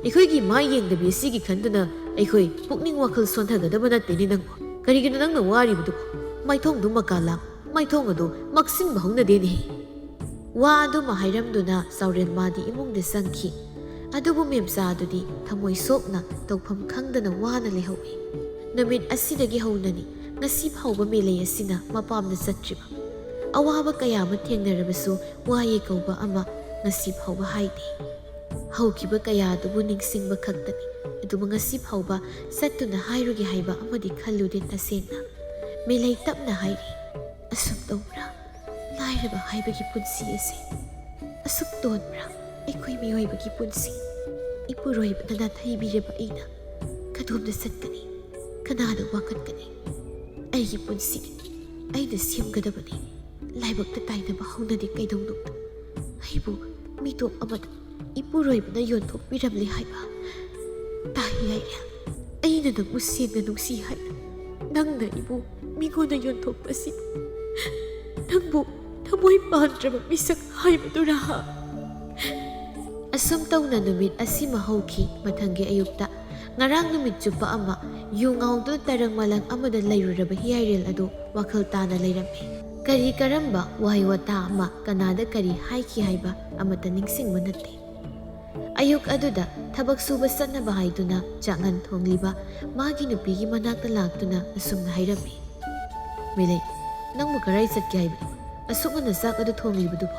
ꯑꯩꯈꯣꯏꯒꯤ ꯃꯥꯏ ꯌꯦꯡꯗꯕꯤ ꯑꯁꯤꯒꯤ ꯈꯟꯗꯨꯅ ꯑꯩꯈꯣꯏ ꯄꯨꯛꯅꯤꯡ ꯋꯥꯈꯜ ꯁꯣꯟꯊꯒꯗꯕ ꯅꯠꯇꯦꯅꯦ ꯅꯪꯕꯨ꯫ ꯀꯔꯤꯒꯤꯅꯣ ꯅꯪꯅ ꯋꯥꯔꯤꯕꯗꯨꯕꯨ? ꯃꯥꯏꯊꯣꯡꯗꯨ ꯃꯀꯥ ꯂꯥꯝ, ꯃꯥꯏꯊꯣꯡ ꯑꯗꯨ ꯃꯛꯁꯤꯟꯕ ꯍꯧꯅꯗꯦꯅꯦꯍꯦ꯫" ꯋꯥ ꯑꯗꯨꯃ ꯍꯥꯏꯔꯝꯗꯨꯅ ꯆꯥꯎꯔꯦꯜ ꯃꯥꯗꯤ ꯏꯃꯨꯡꯗ ꯆꯪꯈꯤ꯫ ꯑꯗꯨꯕꯨ ꯃꯦꯝꯆꯥ ꯑꯗꯨꯗꯤ ꯊꯃꯣꯏ ꯁꯣꯛꯅ ꯇꯧꯐꯝ ꯈꯪꯗꯅ ꯋꯥꯅ ꯂꯩꯍꯧꯏ꯫ ꯅꯨꯃꯤꯠ ꯑꯁꯤꯗꯒꯤ ꯍꯧꯅꯅꯤ ꯉꯁꯤ ꯐꯥꯎꯕ ꯃꯦꯂꯩ ꯑꯁꯤꯅ ꯃꯄꯥꯝꯗ ꯆꯠꯇ꯭ꯔꯤꯕ꯫ ꯑꯋꯥꯕ ꯀꯌꯥ ꯑꯃ ꯊꯦꯡꯅꯔꯕꯁꯨ ꯋꯥꯌꯦ ꯀꯧꯕ ꯑꯃ ꯉꯁꯤ ꯐꯥꯎꯕ ꯍꯥꯏꯗꯦ꯫ ꯍꯧꯈꯤꯕ ꯀꯌꯥ ꯑꯗꯨꯕꯨ ꯅꯤꯡꯁꯤꯡꯕ ꯈꯛꯇꯅꯤ꯫ ꯑꯗꯨꯕꯨ ꯉꯁꯤ ꯐꯥꯎꯕ ꯆꯠꯇꯨꯅ ꯍꯥꯏꯔꯨꯒꯦ ꯍꯥꯏꯕ ꯑꯃꯗꯤ ꯈꯜꯂꯨꯗꯦ ꯇꯁꯦꯡꯅ꯫ ꯃꯦꯂꯩ ꯇꯞꯅ ꯍꯥꯏꯔꯤ, "ꯑꯁꯨꯝ ꯇꯧꯕ꯭ꯔꯥ? ꯂꯥꯏꯔꯕ ꯍꯥꯏꯕꯒꯤ ꯄꯨꯟꯁꯤ ꯑꯁꯤ ꯑꯁꯨꯛ ꯇꯣꯟꯕ꯭ꯔꯥ? ꯑꯩꯈꯣꯏ ꯃꯤꯑꯣꯏꯕꯒꯤ ꯄꯨꯟꯁꯤ ꯏꯄꯨꯔꯣꯏꯕꯅ ꯅꯥꯊꯩꯕꯤꯔꯕ ꯑꯩꯅ ꯀꯗꯣꯝꯗ ꯆꯠꯀꯅꯤ? ꯀꯅꯥꯗ ꯋꯥꯀꯠꯀꯅꯤ? ꯑꯩꯒꯤ ꯄꯨꯟꯁꯤ ꯑꯩꯅ ꯁꯦꯝꯒꯗꯕꯅꯤ꯫ ꯂꯥꯏꯕꯛꯇ ꯇꯥꯏꯅꯕ ꯍꯧꯅꯗꯦ ꯀꯩꯗꯧꯅꯨꯡꯗ꯫ ꯑꯩꯕꯨ ꯃꯤꯇꯣꯞ ꯑꯃꯗ ꯏꯄꯨꯔꯣꯏꯕꯅ ꯌꯣꯟꯊꯣꯛꯄꯤꯔꯝꯂꯦ ꯍꯥꯏꯕ ꯇꯥꯏ ꯌꯥꯏꯔꯦ꯫ ꯑꯩꯅ ꯅꯪꯕꯨ ꯁꯦꯡꯅ ꯅꯨꯡꯁꯤ ꯍꯥꯏꯅ ꯅꯪꯅ ꯑꯩꯕꯨ ꯃꯤꯉꯣꯟꯗ ꯌꯣꯟꯊꯣꯛꯄꯁꯤ ꯅꯪꯕꯨ ꯊꯃꯣꯏ ꯄꯥꯟꯗ꯭ꯔꯕ ꯃꯤꯁꯛ ꯍꯥꯏꯕꯗꯨꯔꯥ?" ꯑꯁꯨꯝ ꯇꯧꯅ ꯅꯨꯃꯤꯠ ꯑꯁꯤꯃ ꯍꯧꯈꯤ꯫ ꯃꯊꯪꯒꯤ ꯑꯌꯨꯛꯇ ꯉꯔꯥꯡ ꯅꯨꯃꯤꯠ ꯆꯨꯞꯄ ꯑꯃ ꯌꯨ ꯉꯥꯎꯗꯨꯅ ꯇꯔꯪ ꯃꯂꯪ ꯑꯃꯗ ꯂꯩꯔꯨꯔꯕ ꯍꯤꯌꯥꯏꯔꯦꯜ ꯑꯗꯨ ꯋꯥꯈꯜ ꯇꯥꯅ ꯂꯩꯔꯝꯃꯤ꯫ ꯀꯔꯤ ꯀꯔꯝꯕ ꯋꯥꯍꯩ ꯋꯥꯇꯥ ꯑꯃ ꯀꯅꯥꯗ ꯀꯔꯤ ꯍꯥꯏꯈꯤ ꯍꯥꯏꯕ ꯑꯃꯠꯇ ꯅꯤꯡꯁꯤꯡꯕ ꯅꯠꯇꯦ꯫ ꯑꯌꯨꯛ ꯑꯗꯨꯗ ꯊꯕꯛ ꯁꯨꯕ ꯆꯠꯅꯕ ꯍꯥꯏꯗꯨꯅ ꯆꯥꯛꯉꯟ ꯊꯣꯡꯂꯤꯕ ꯃꯥꯒꯤ ꯅꯨꯄꯤꯒꯤ ꯃꯅꯥꯛꯇ ꯂꯥꯛꯇꯨꯅ ꯑꯁꯨꯝꯅ ꯍꯥꯏꯔꯝꯃꯤ, "ꯃꯦꯂꯩ, ꯅꯪꯕꯨ ꯀꯔꯥꯏ ꯆꯠꯀꯦ ꯍꯥꯏꯕꯅꯣ? ꯑꯁꯨꯛ ꯉꯟꯅ ꯆꯥꯛ ꯑꯗꯨ ꯊꯣꯡꯂꯤꯕꯗꯨꯕꯨ?"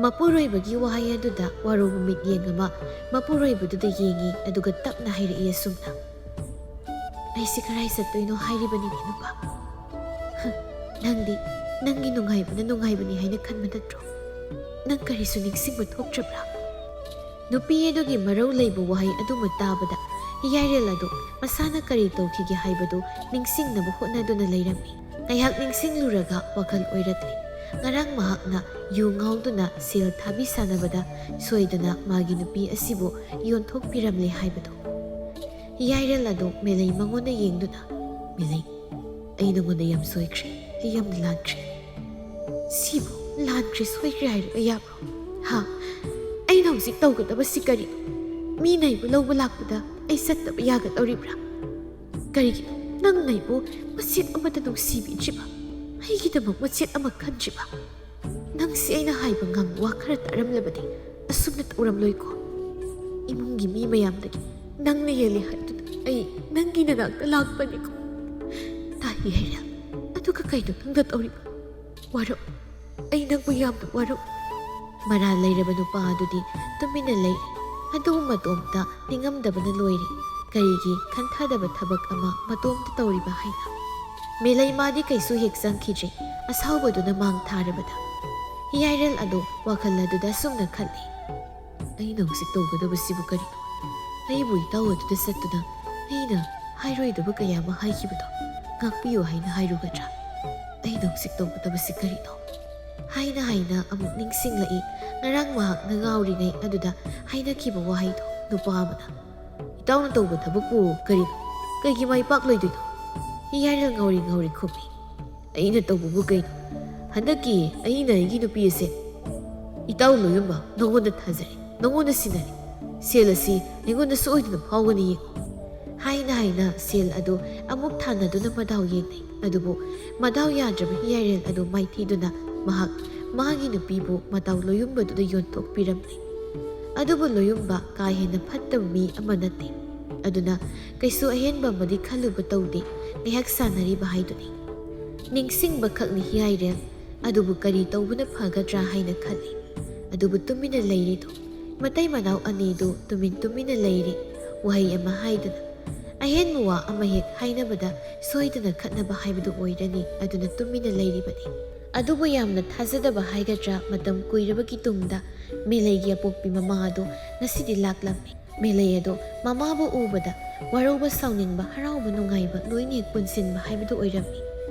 ꯃꯄꯨꯔꯣꯏꯕꯒꯤ ꯋꯥꯍꯩ ꯑꯗꯨꯗ ꯋꯥꯔꯧꯕ ꯃꯤꯠꯌꯦꯡ ꯑꯃ ꯃꯄꯨꯔꯣꯏꯕꯗꯨꯗ ꯌꯦꯡꯉꯤ, ꯑꯗꯨꯒ ꯇꯞꯅ ꯍꯥꯏꯔꯛꯏ ꯑꯁꯨꯝꯅ, ꯑꯩꯁꯤ ꯀꯔꯥꯏ ꯆꯠꯇꯣꯏꯅꯣ ꯍꯥꯏꯔꯤꯕꯅꯤꯅꯦ ꯅꯨꯄꯥ꯫ ꯍ, ꯅꯪꯗꯤ ꯅꯪꯒꯤ ꯅꯨꯡꯉꯥꯏꯕꯅ ꯅꯨꯡꯉꯥꯏꯕꯅꯤ ꯍꯥꯏꯅ ꯈꯟꯕ ꯅꯠꯇ꯭ꯔꯣ? ꯅꯪ ꯀꯔꯤꯁꯨ ꯅꯤꯡꯁꯤꯡꯕ ꯊꯣꯛꯇ꯭ꯔꯕ꯭ꯔꯥ? ꯅꯨꯄꯤ ꯑꯗꯨꯒꯤ ꯃꯔꯧ ꯂꯩꯕ ꯋꯥꯍꯩ ꯑꯗꯨꯃ ꯇꯥꯕꯗ ꯍꯤꯌꯥꯏꯔꯦꯜ ꯑꯗꯨ ꯃꯁꯥꯅ ꯀꯔꯤ ꯇꯧꯈꯤꯒꯦ ꯍꯥꯏꯕꯗꯨ ꯅꯤꯡꯁꯤꯡꯅꯕ ꯍꯣꯠꯅꯗꯨꯅ ꯂꯩꯔꯝꯃꯤ꯫ ꯉꯥꯏꯍꯥꯛ ꯅꯤꯡꯁꯤꯡꯂꯨꯔꯒ ꯋꯥꯈꯜ ꯑꯣꯏꯔꯛꯂꯦ꯫ ꯉꯔꯥꯡ ꯃꯍꯥꯛꯅ ꯌꯨ ꯉꯥꯎꯗꯨꯅ ꯁꯦꯜ ꯊꯥꯕꯤ ꯁꯥꯟꯅꯕꯗ ꯁꯣꯏꯗꯅ ꯃꯥꯒꯤ ꯅꯨꯄꯤ ꯑꯁꯤꯕꯨ ꯌꯣꯟꯊꯣꯛꯄꯤꯔꯝꯂꯦ ꯍꯥꯏꯕꯗꯨ꯫ ꯍꯤꯌꯥꯏꯔꯦꯜ ꯑꯗꯨ ꯃꯦꯂꯩ ꯃꯉꯣꯟꯗ ꯌꯦꯡꯗꯨꯅ, "ꯃꯦꯂꯩ, ꯑꯩ ꯅꯉꯣꯟꯗ ꯌꯥꯝ ꯁꯣꯏꯈ꯭ꯔꯦ, ꯑꯩ ꯌꯥꯝꯅ ꯂꯥꯟꯈ꯭ꯔꯦ꯫" "ꯁꯤꯕꯨ ꯂꯥꯟꯈ꯭ꯔꯦ ꯁꯣꯏꯈ꯭ꯔꯦ ꯍꯥꯏꯔꯒ ꯌꯥꯕ꯭ꯔꯣ? ꯍꯥ? ꯑꯩꯅ ꯍꯧꯖꯤꯛ ꯇꯧꯒꯗꯕꯁꯤ ꯀꯔꯤꯅꯣ? ꯃꯤꯅ ꯑꯩꯕꯨ ꯂꯧꯕ ꯂꯥꯛꯄꯗ ꯑꯩ ꯆꯠꯇꯕ ꯌꯥꯒꯗꯧꯔꯤꯕ꯭ꯔꯥ? ꯀꯔꯤꯒꯤꯅꯣ ꯅꯪꯅ ꯑꯩꯕꯨ ꯃꯆꯦꯠ ꯑꯃꯠꯇ ꯅꯨꯡꯁꯤꯕꯤꯗ꯭ꯔꯤꯕ? ꯑꯩꯒꯤꯗꯃꯛ ꯃꯆꯦꯠ ꯑꯃ ꯈꯟꯗ꯭ꯔꯤꯕ? ꯅꯪꯁꯤ ꯑꯩꯅ ꯍꯥꯏꯕ ꯉꯥꯡꯕ ꯋꯥ ꯈꯔ ꯇꯥꯔꯝꯂꯕꯗꯤ ꯑꯁꯨꯝꯅ ꯇꯧꯔꯝꯂꯣꯏꯀꯣ꯫ ꯏꯃꯨꯡꯒꯤ ꯃꯤ ꯃꯌꯥꯝꯗꯒꯤ ꯅꯪꯅ ꯍꯦꯜꯂꯤ ꯍꯥꯏꯗꯨꯅ ꯑꯩ ꯅꯪꯒꯤ ꯅꯅꯥꯛꯇ ꯂꯥꯛꯄꯅꯤꯀꯣ꯫ ꯇꯥ ꯍꯤꯌꯥꯏꯔꯦꯜ, ꯑꯗꯨꯒ ꯀꯩꯅꯣ ꯅꯪꯅ ꯇꯧꯔꯤꯕ? ꯋꯥꯔꯧ, ꯑꯩ ꯅꯪꯕꯨ ꯌꯥꯝꯅ ꯋꯥꯔꯧ꯫" ꯃꯔꯥꯜ ꯂꯩꯔꯕ ꯅꯨꯄꯥ ꯑꯗꯨꯗꯤ ꯇꯨꯃꯤꯟꯅ ꯂꯩꯔꯤ꯫ ꯑꯗꯨꯕꯨ ꯃꯇꯣꯝꯇ ꯅꯤꯡꯉꯝꯗꯕꯅ ꯂꯣꯏꯔꯤ꯫ ꯀꯔꯤꯒꯤ ꯈꯟꯊꯗꯕ ꯊꯕꯛ ꯑꯃ ꯃꯇꯣꯝꯇ ꯇꯧꯔꯤꯕ ꯍꯥꯏꯅ꯫ ꯃꯦꯂꯩꯃꯥꯗꯤ ꯀꯩꯁꯨ ꯍꯦꯛ ꯆꯪꯈꯤꯗ꯭ꯔꯦ꯫ ꯑꯁꯥꯎꯕꯗꯨꯅ ꯃꯥꯡ ꯊꯥꯔꯕꯗ ꯍꯤꯌꯥꯏꯔꯦꯜ ꯑꯗꯨ ꯋꯥꯈꯜ ꯑꯗꯨꯗ ꯑꯁꯨꯝꯅ ꯈꯜꯂꯤ, "ꯑꯩꯅ ꯍꯧꯖꯤꯛ ꯇꯧꯒꯗꯕꯁꯤꯕꯨ ꯀꯔꯤꯅꯣ? ꯑꯩꯕꯨ ꯏꯇꯥꯎ ꯑꯗꯨꯗ ꯆꯠꯇꯨꯅ ꯑꯩꯅ ꯍꯥꯏꯔꯣꯏꯗꯕ ꯀꯌꯥ ꯑꯃ ꯍꯥꯏꯈꯤꯕꯗꯣ ꯉꯥꯛꯄꯤꯌꯨ ꯍꯥꯏꯅ ꯍꯥꯏꯔꯨꯒꯗ꯭ꯔꯥ? ꯑꯩꯅ ꯍꯧꯖꯤꯛ ꯇꯧꯒꯗꯕꯁꯤ ꯀꯔꯤꯅꯣ?" ꯍꯥꯏꯅ ꯍꯥꯏꯅ ꯑꯃꯨꯛ ꯅꯤꯡꯁꯤꯡꯂꯛꯏ꯫ ꯉꯔꯥꯡ ꯃꯍꯥꯛꯅ ꯉꯥꯎꯔꯤꯉꯩ ꯑꯗꯨꯗ ꯍꯥꯏꯅꯈꯤꯕ ꯋꯥꯍꯩꯗꯣ ꯅꯨꯄꯥ ꯑꯃꯅ, "ꯏꯇꯥꯎꯅ ꯇꯧꯕ ꯊꯕꯛꯄꯨ ꯀꯔꯤꯅꯣ? ꯀꯩꯒꯤ ꯃꯥꯏ ꯄꯥꯛꯂꯣꯏꯗꯣꯏꯅꯣ?" ꯍꯤꯌꯥꯏꯔꯦꯜ ꯉꯥꯎꯔꯤ ꯉꯥꯎꯔꯤ ꯈꯨꯝꯃꯤ, "ꯑꯩꯅ ꯇꯧꯕꯕꯨ ꯀꯩꯅꯣ? ꯍꯟꯗꯛꯀꯤ ꯑꯩꯅ ꯑꯩꯒꯤ ꯅꯨꯄꯤ ꯑꯁꯦ ꯏꯇꯥꯎ ꯂꯣꯌꯨꯝꯕ ꯅꯉꯣꯟꯗ ꯊꯥꯖꯔꯦ, ꯅꯉꯣꯟꯗ ꯁꯤꯟꯅꯔꯦ꯫ ꯁꯦꯜ ꯑꯁꯤ ꯑꯩꯉꯣꯟꯗ ꯁꯣꯏꯗꯅ ꯐꯥꯎꯒꯅꯤ ꯌꯦꯡꯉꯨ꯫" ꯍꯥꯏꯅ ꯍꯥꯏꯅ ꯁꯦꯜ ꯑꯗꯨ ꯑꯃꯨꯛ ꯊꯥꯅꯗꯨꯅ ꯃꯗꯥꯎ ꯌꯦꯡꯅꯩ꯫ ꯑꯗꯨꯕꯨ ꯃꯗꯥꯎ ꯌꯥꯗ꯭ꯔꯕ ꯍꯤꯌꯥꯏꯔꯦꯜ ꯑꯗꯨ ꯃꯥꯏꯊꯤꯗꯨꯅ ꯃꯍꯥꯛ ꯃꯥꯒꯤ ꯅꯨꯄꯤꯕꯨ ꯃꯇꯥꯎ ꯂꯣꯌꯨꯝꯕꯗꯨꯗ ꯌꯣꯟꯊꯣꯛꯄꯤꯔꯝꯂꯦ꯫ ꯑꯗꯨꯕꯨ ꯂꯣꯌꯨꯝꯕ ꯀꯥ ꯍꯦꯟꯅ ꯐꯠꯇꯕ ꯃꯤ ꯑꯃ ꯅꯠꯇꯦ꯫ ꯑꯗꯨꯅ ꯀꯩꯁꯨ ꯑꯍꯦꯟꯕ ꯑꯃꯗꯤ ꯈꯜꯂꯨꯕ ꯇꯧꯗꯦ, ꯉꯥꯏꯍꯥꯛ ꯁꯥꯟꯅꯔꯤꯕ ꯍꯥꯏꯗꯨꯅꯤ꯫ ꯅꯤꯡꯁꯤꯡꯕ ꯈꯛꯅꯤ ꯍꯤꯌꯥꯏꯔꯦꯜ, ꯑꯗꯨꯕꯨ ꯀꯔꯤ ꯇꯧꯕꯅ ꯐꯒꯗ꯭ꯔꯥ ꯍꯥꯏꯅ ꯈꯜꯂꯤ꯫ ꯑꯗꯨꯕꯨ ꯇꯨꯃꯤꯟꯅ ꯂꯩꯔꯤꯗꯨ, ꯃꯇꯩ ꯃꯅꯥꯎ ꯑꯅꯤꯗꯨ ꯇꯨꯃꯤꯟ ꯇꯨꯃꯤꯟꯅ ꯂꯩꯔꯤ꯫ ꯋꯥꯍꯩ ꯑꯃ ꯍꯥꯏꯗꯨꯅ, ꯑꯍꯦꯟꯕ ꯋꯥ ꯑꯃ ꯍꯦꯛ ꯍꯥꯏꯅꯕꯗ ꯁꯣꯏꯗꯅ ꯈꯠꯅꯕ ꯍꯥꯏꯕꯗꯨ ꯑꯣꯏꯔꯅꯤ, ꯑꯗꯨꯅ ꯇꯨꯃꯤꯟꯅ ꯂꯩꯔꯤꯕꯅꯤ꯫ ꯑꯗꯨꯕꯨ ꯌꯥꯝꯅ ꯊꯥꯖꯗꯕ ꯍꯥꯏꯒꯗ꯭ꯔꯥ, ꯃꯇꯝ ꯀꯨꯏꯔꯕꯒꯤ ꯇꯨꯡꯗ ꯃꯦꯂꯩꯒꯤ ꯑꯄꯣꯛꯄꯤ ꯃꯃꯥ ꯑꯗꯨ ꯉꯁꯤꯗꯤ ꯂꯥꯛꯂꯝꯃꯤ꯫ ꯃꯦꯂꯩ ꯑꯗꯨ ꯃꯃꯥꯕꯨ ꯎꯕꯗ ꯋꯥꯔꯧꯕ, ꯁꯥꯎꯅꯤꯡꯕ, ꯍꯔꯥꯎꯕ, ꯅꯨꯡꯉꯥꯏꯕ ꯂꯣꯏꯅ ꯍꯦꯛ ꯄꯨꯟꯁꯤꯟꯕ ꯍꯥꯏꯕꯗꯨ ꯑꯣꯏꯔꯝꯃꯤ꯫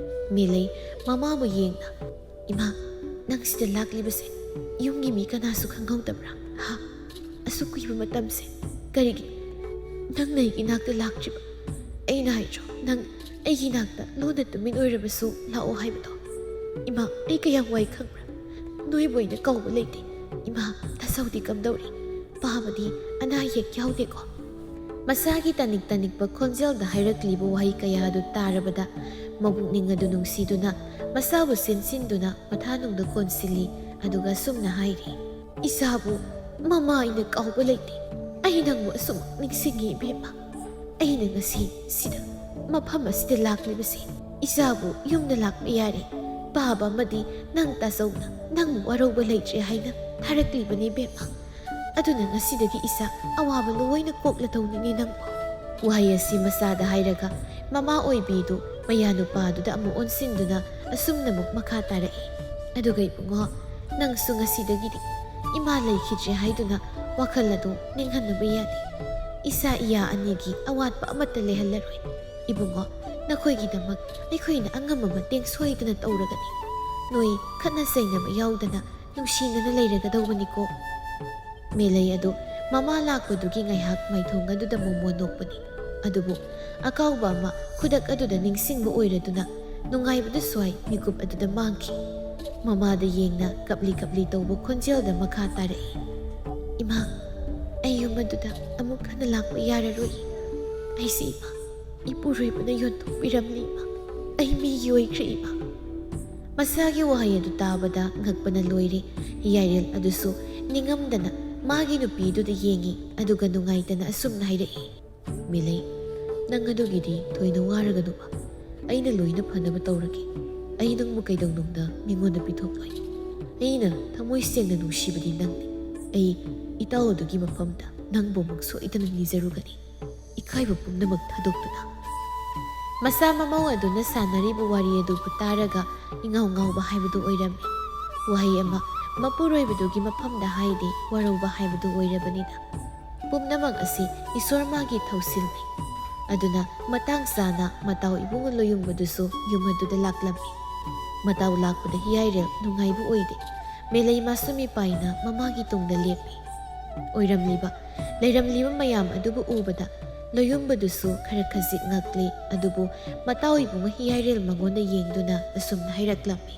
ꯃꯦꯂꯩ ꯃꯃꯥꯕꯨ ꯌꯦꯡꯅ, "ꯏꯃꯥ, ꯅꯪ ꯁꯤꯗ ꯂꯥꯛꯂꯤꯕꯁꯦ ꯌꯨꯝꯒꯤ ꯃꯤ ꯀꯅꯥꯁꯨ ꯈꯪꯍꯧꯗꯕ꯭ꯔꯥ? ꯍꯥ? ꯑꯁꯨꯛ ꯀꯨꯏꯕ ꯃꯇꯝꯁꯦ ꯀꯔꯤꯒꯤ ꯅꯪꯅ ꯑꯩꯒꯤ ꯏꯅꯥꯛꯇ ꯂꯥꯛꯇ꯭ꯔꯤꯕ? ꯑꯩꯅ ꯍꯥꯏꯗ꯭ꯔꯣ, ꯅꯪ ꯑꯩꯒꯤ ꯏꯅꯥꯛꯇ ꯂꯣꯟꯅ ꯇꯨꯃꯤꯟ ꯑꯣꯏꯔꯕꯁꯨ ꯂꯥꯛꯑꯣ ꯍꯥꯏꯕꯗꯣ? ꯏꯃꯥ, ꯑꯩ ꯀꯌꯥꯝ ꯋꯥꯏ ꯈꯪꯕ꯭ꯔꯥ? ꯅꯣꯏꯕꯨ ꯑꯩꯅ ꯀꯧꯕ ꯂꯩꯇꯦ꯫ ꯏꯃꯥ, ꯅꯁꯧꯗꯤ ꯀꯝꯗꯧꯔꯤ? ꯄꯥꯕꯗꯤ ꯑꯅꯥ ꯑꯌꯦꯛ ꯌꯥꯎꯗꯦꯀꯣ?" ꯃꯆꯥꯒꯤ ꯇꯅꯤꯛ ꯇꯅꯤꯛꯄ ꯈꯣꯟꯖꯦꯜꯗ ꯍꯥꯏꯔꯛꯂꯤꯕ ꯋꯥꯍꯩ ꯀꯌꯥ ꯑꯗꯨ ꯇꯥꯔꯕꯗ ꯃꯕꯨꯛꯅꯤꯡ ꯑꯗꯨ ꯅꯨꯡꯁꯤꯗꯨꯅ ꯃꯆꯥꯕꯨ ꯁꯤꯟꯁꯤꯟꯗꯨꯅ ꯃꯊꯥꯅꯨꯡꯗ ꯀꯣꯟꯁꯤꯜꯂꯤ, ꯑꯗꯨꯒ ꯑꯁꯨꯝꯅ ꯍꯥꯏꯔꯤ, "ꯏꯆꯥꯕꯨ ꯃꯃꯥ ꯑꯩꯅ ꯀꯥꯎꯕ ꯂꯩꯇꯦ꯫ ꯑꯩ ꯅꯪꯕꯨ ꯑꯁꯨꯝ ꯅꯤꯡꯁꯤꯡꯉꯤ ꯏꯕꯦꯝꯃ꯫ ꯑꯩꯅ ꯉꯁꯤ ꯁꯤꯗ ꯃꯐꯝ ꯑꯁꯤꯗ ꯂꯥꯛꯂꯤꯕꯁꯤ ꯏꯆꯥꯕꯨ ꯌꯨꯝꯗ ꯂꯥꯛꯄ ꯌꯥꯔꯦ, ꯄꯥꯕ ꯑꯃꯗꯤ ꯅꯪ ꯇꯥꯆꯧꯅ ꯅꯪꯕꯨ ꯋꯥꯔꯧꯕ ꯂꯩꯇ꯭ꯔꯦ ꯍꯥꯏꯅ ꯊꯥꯔꯛꯂꯤꯕꯅꯤ ꯏꯕꯦꯝꯃ꯫ ꯑꯗꯨꯅ ꯉꯁꯤꯗꯒꯤ ꯏꯆꯥ ꯑꯋꯥꯕ ꯂꯣꯏꯅ ꯀꯣꯛꯂꯗꯧꯅꯤꯅꯦ ꯅꯪꯕꯨ꯫" ꯋꯥꯍꯩ ꯑꯁꯤ ꯃꯆꯥꯗ ꯍꯥꯏꯔꯒ ꯃꯃꯥ ꯑꯣꯏꯕꯤꯗꯨ ꯃꯌꯥꯅꯨꯄꯥꯗꯨꯗ ꯑꯃꯨꯛ ꯑꯣꯟꯁꯤꯟꯗꯨꯅ ꯑꯁꯨꯝꯅ ꯑꯃꯨꯛ ꯃꯈꯥ ꯇꯥꯔꯛꯏ, "ꯑꯗꯨꯒ ꯏꯕꯨꯡꯉꯣ, ꯅꯪꯁꯨ ꯉꯁꯤꯗꯒꯤꯗꯤ ꯏꯃꯥ ꯂꯩꯈꯤꯗ꯭ꯔꯦ ꯍꯥꯏꯗꯨꯅ ꯋꯥꯈꯜ ꯑꯗꯨ ꯅꯤꯡꯍꯟꯅꯕ ꯌꯥꯗꯦ꯫ ꯏꯆꯥ ꯏꯌꯥ ꯑꯅꯤꯒꯤ ꯑꯋꯥꯠꯄ ꯑꯃꯠꯇ ꯂꯩꯍꯜꯂꯔꯣꯏ꯫ ꯏꯕꯨꯡꯉꯣ, ꯅꯈꯣꯏꯒꯤꯗꯃꯛ ꯑꯩꯈꯣꯏꯅ ꯑꯉꯝꯕ ꯃꯇꯦꯡ ꯁꯣꯏꯗꯅ ꯇꯧꯔꯒꯅꯤ꯫ ꯅꯣꯏ ꯈꯠꯅ ꯆꯩꯅꯕ ꯌꯥꯎꯗꯅ ꯅꯨꯡꯁꯤꯅꯅ ꯂꯩꯔꯒꯗꯧꯕꯅꯤꯀꯣ꯫" ꯃꯦꯂꯩ ꯑꯗꯨ ꯃꯃꯥ ꯂꯥꯛꯄꯗꯨꯒꯤ ꯉꯥꯏꯍꯥꯛ ꯃꯥꯏꯊꯣꯡ ꯑꯗꯨꯗ ꯃꯣꯃꯣꯟ ꯅꯣꯛꯄꯅꯤ꯫ ꯑꯗꯨꯕꯨ ꯑꯀꯥꯎꯕ ꯑꯃ ꯈꯨꯗꯛ ꯑꯗꯨꯗ ꯅꯤꯡꯁꯤꯡꯕ ꯑꯣꯏꯔꯗꯨꯅ ꯅꯨꯡꯉꯥꯏꯕꯗꯨ ꯁ꯭ꯋꯥꯏ ꯃꯤꯀꯨꯞ ꯑꯗꯨꯗ ꯃꯥꯡꯈꯤ꯫ ꯃꯃꯥꯗ ꯌꯦꯡꯅ ꯀꯞꯂꯤ ꯀꯞꯂꯤ ꯇꯧꯕ ꯈꯣꯟꯖꯦꯜꯗ ꯃꯈꯥ ꯇꯥꯔꯛꯏ, "ꯏꯃꯥ, ꯑꯩ ꯌꯨꯝ ꯑꯗꯨꯗ ꯑꯃꯨꯛ ꯍꯟꯅ ꯂꯥꯛꯄ ꯌꯥꯔꯔꯣꯏ꯫ ꯑꯩꯁꯦ ꯏꯃꯥ, ꯏꯄꯨꯔꯣꯏꯕꯅ ꯌꯣꯟꯊꯣꯛꯄꯤꯔꯝꯂꯤ ꯏꯃꯥ꯫ ꯑꯩ ꯃꯤꯒꯤ ꯑꯣꯏꯈ꯭ꯔꯦ ꯏꯃꯥ꯫" ꯃꯆꯥꯒꯤ ꯋꯥꯍꯩ ꯑꯗꯨ ꯇꯥꯕꯗ ꯉꯛꯄꯅ ꯂꯣꯏꯔꯦ꯫ ꯌꯥꯏꯔꯦꯜ ꯑꯗꯨꯁꯨ ꯅꯤꯡꯉꯝꯗꯅ ꯃꯥꯒꯤ ꯅꯨꯄꯤꯗꯨꯗ ꯌꯦꯡꯉꯤ, ꯑꯗꯨꯒ ꯅꯨꯡꯉꯥꯏꯇꯅ ꯑꯁꯨꯝꯅ ꯍꯥꯏꯔꯛꯏ, "ꯃꯦꯂꯩ, ꯅꯪ ꯑꯗꯨꯒꯤꯗꯤ ꯊꯣꯏꯅ ꯋꯥꯔꯒꯅꯨꯕ꯫ ꯑꯩꯅ ꯂꯣꯏꯅ ꯐꯅꯕ ꯇꯧꯔꯒꯦ꯫ ꯑꯩ ꯅꯪꯕꯨ ꯀꯩꯗꯧꯅꯨꯡꯗ ꯃꯤꯉꯣꯟꯗ ꯄꯤꯊꯣꯛꯂꯣꯏ꯫ ꯑꯩꯅ ꯊꯃꯣꯏ ꯁꯦꯡꯅ ꯅꯨꯡꯁꯤꯕꯗꯤ ꯅꯪꯅꯤ꯫ ꯑꯩ ꯏꯇꯥꯎ ꯑꯗꯨꯒꯤ ꯃꯐꯝꯗ ꯅꯪꯕꯨ ꯑꯃꯨꯛ ꯁꯣꯏꯗꯅ ꯅꯤꯖꯔꯨꯒꯅꯤ꯫ ꯑꯀꯥꯏꯕ ꯄꯨꯝꯅꯃꯛ ꯊꯥꯗꯣꯛꯇꯨꯅ꯫ ꯃꯆꯥ ꯃꯃꯧ ꯑꯗꯨꯅ ꯁꯥꯟꯅꯔꯤꯕ ꯋꯥꯔꯤ ꯑꯗꯨꯕꯨ ꯇꯥꯔꯒ ꯏꯉꯥꯎ ꯉꯥꯎꯕ ꯍꯥꯏꯕꯗꯨ ꯑꯣꯏꯔꯝꯃꯤ꯫ ꯋꯥꯍꯩ ꯑꯃ ꯃꯄꯨꯔꯣꯏꯕꯗꯨꯒꯤ ꯃꯐꯝꯗ ꯍꯥꯏꯗꯤ ꯋꯥꯔꯧꯕ ꯍꯥꯏꯕꯗꯨ ꯑꯣꯏꯔꯕꯅꯤꯅ꯫ ꯄꯨꯝꯅꯃꯛ ꯑꯁꯤ ꯏꯁꯣꯔ ꯃꯥꯒꯤ ꯊꯧꯁꯤꯜꯅꯤ꯫ ꯑꯗꯨꯅ ꯃꯇꯥꯡ ꯆꯥꯅ ꯃꯇꯥꯎ ꯏꯕꯨꯡꯉꯣ ꯂꯣꯌꯨꯝꯕꯗꯨꯁꯨ ꯌꯨꯝ ꯑꯗꯨꯗ ꯂꯥꯛꯂꯝꯃꯤ꯫ ꯃꯇꯥꯎ ꯂꯥꯛꯄꯗ ꯍꯤꯌꯥꯏꯔꯦꯜ ꯅꯨꯡꯉꯥꯏꯕ ꯑꯣꯏꯗꯦ꯫ ꯃꯦꯂꯩ ꯃꯥꯁꯨ ꯃꯤꯄꯥꯏꯅ ꯃꯃꯥꯒꯤ ꯇꯨꯡꯗ ꯂꯦꯞꯄꯤ꯫ ꯑꯣꯏꯔꯝꯂꯤꯕ, ꯂꯩꯔꯝꯂꯤꯕ ꯃꯌꯥꯝ ꯑꯗꯨꯕꯨ ꯎꯕꯗ ꯂꯣꯌꯨꯝꯕꯗꯨꯁꯨ ꯈꯔ ꯈꯖꯤꯛ ꯉꯛꯂꯤ꯫ ꯑꯗꯨꯕꯨ ꯃꯇꯥꯎ ꯏꯕꯨꯡꯉꯣ ꯍꯤꯌꯥꯏꯔꯦꯜ ꯃꯉꯣꯟꯗ ꯌꯦꯡꯗꯨꯅ ꯑꯁꯨꯝꯅ ꯍꯥꯏꯔꯛꯂꯝꯃꯤ,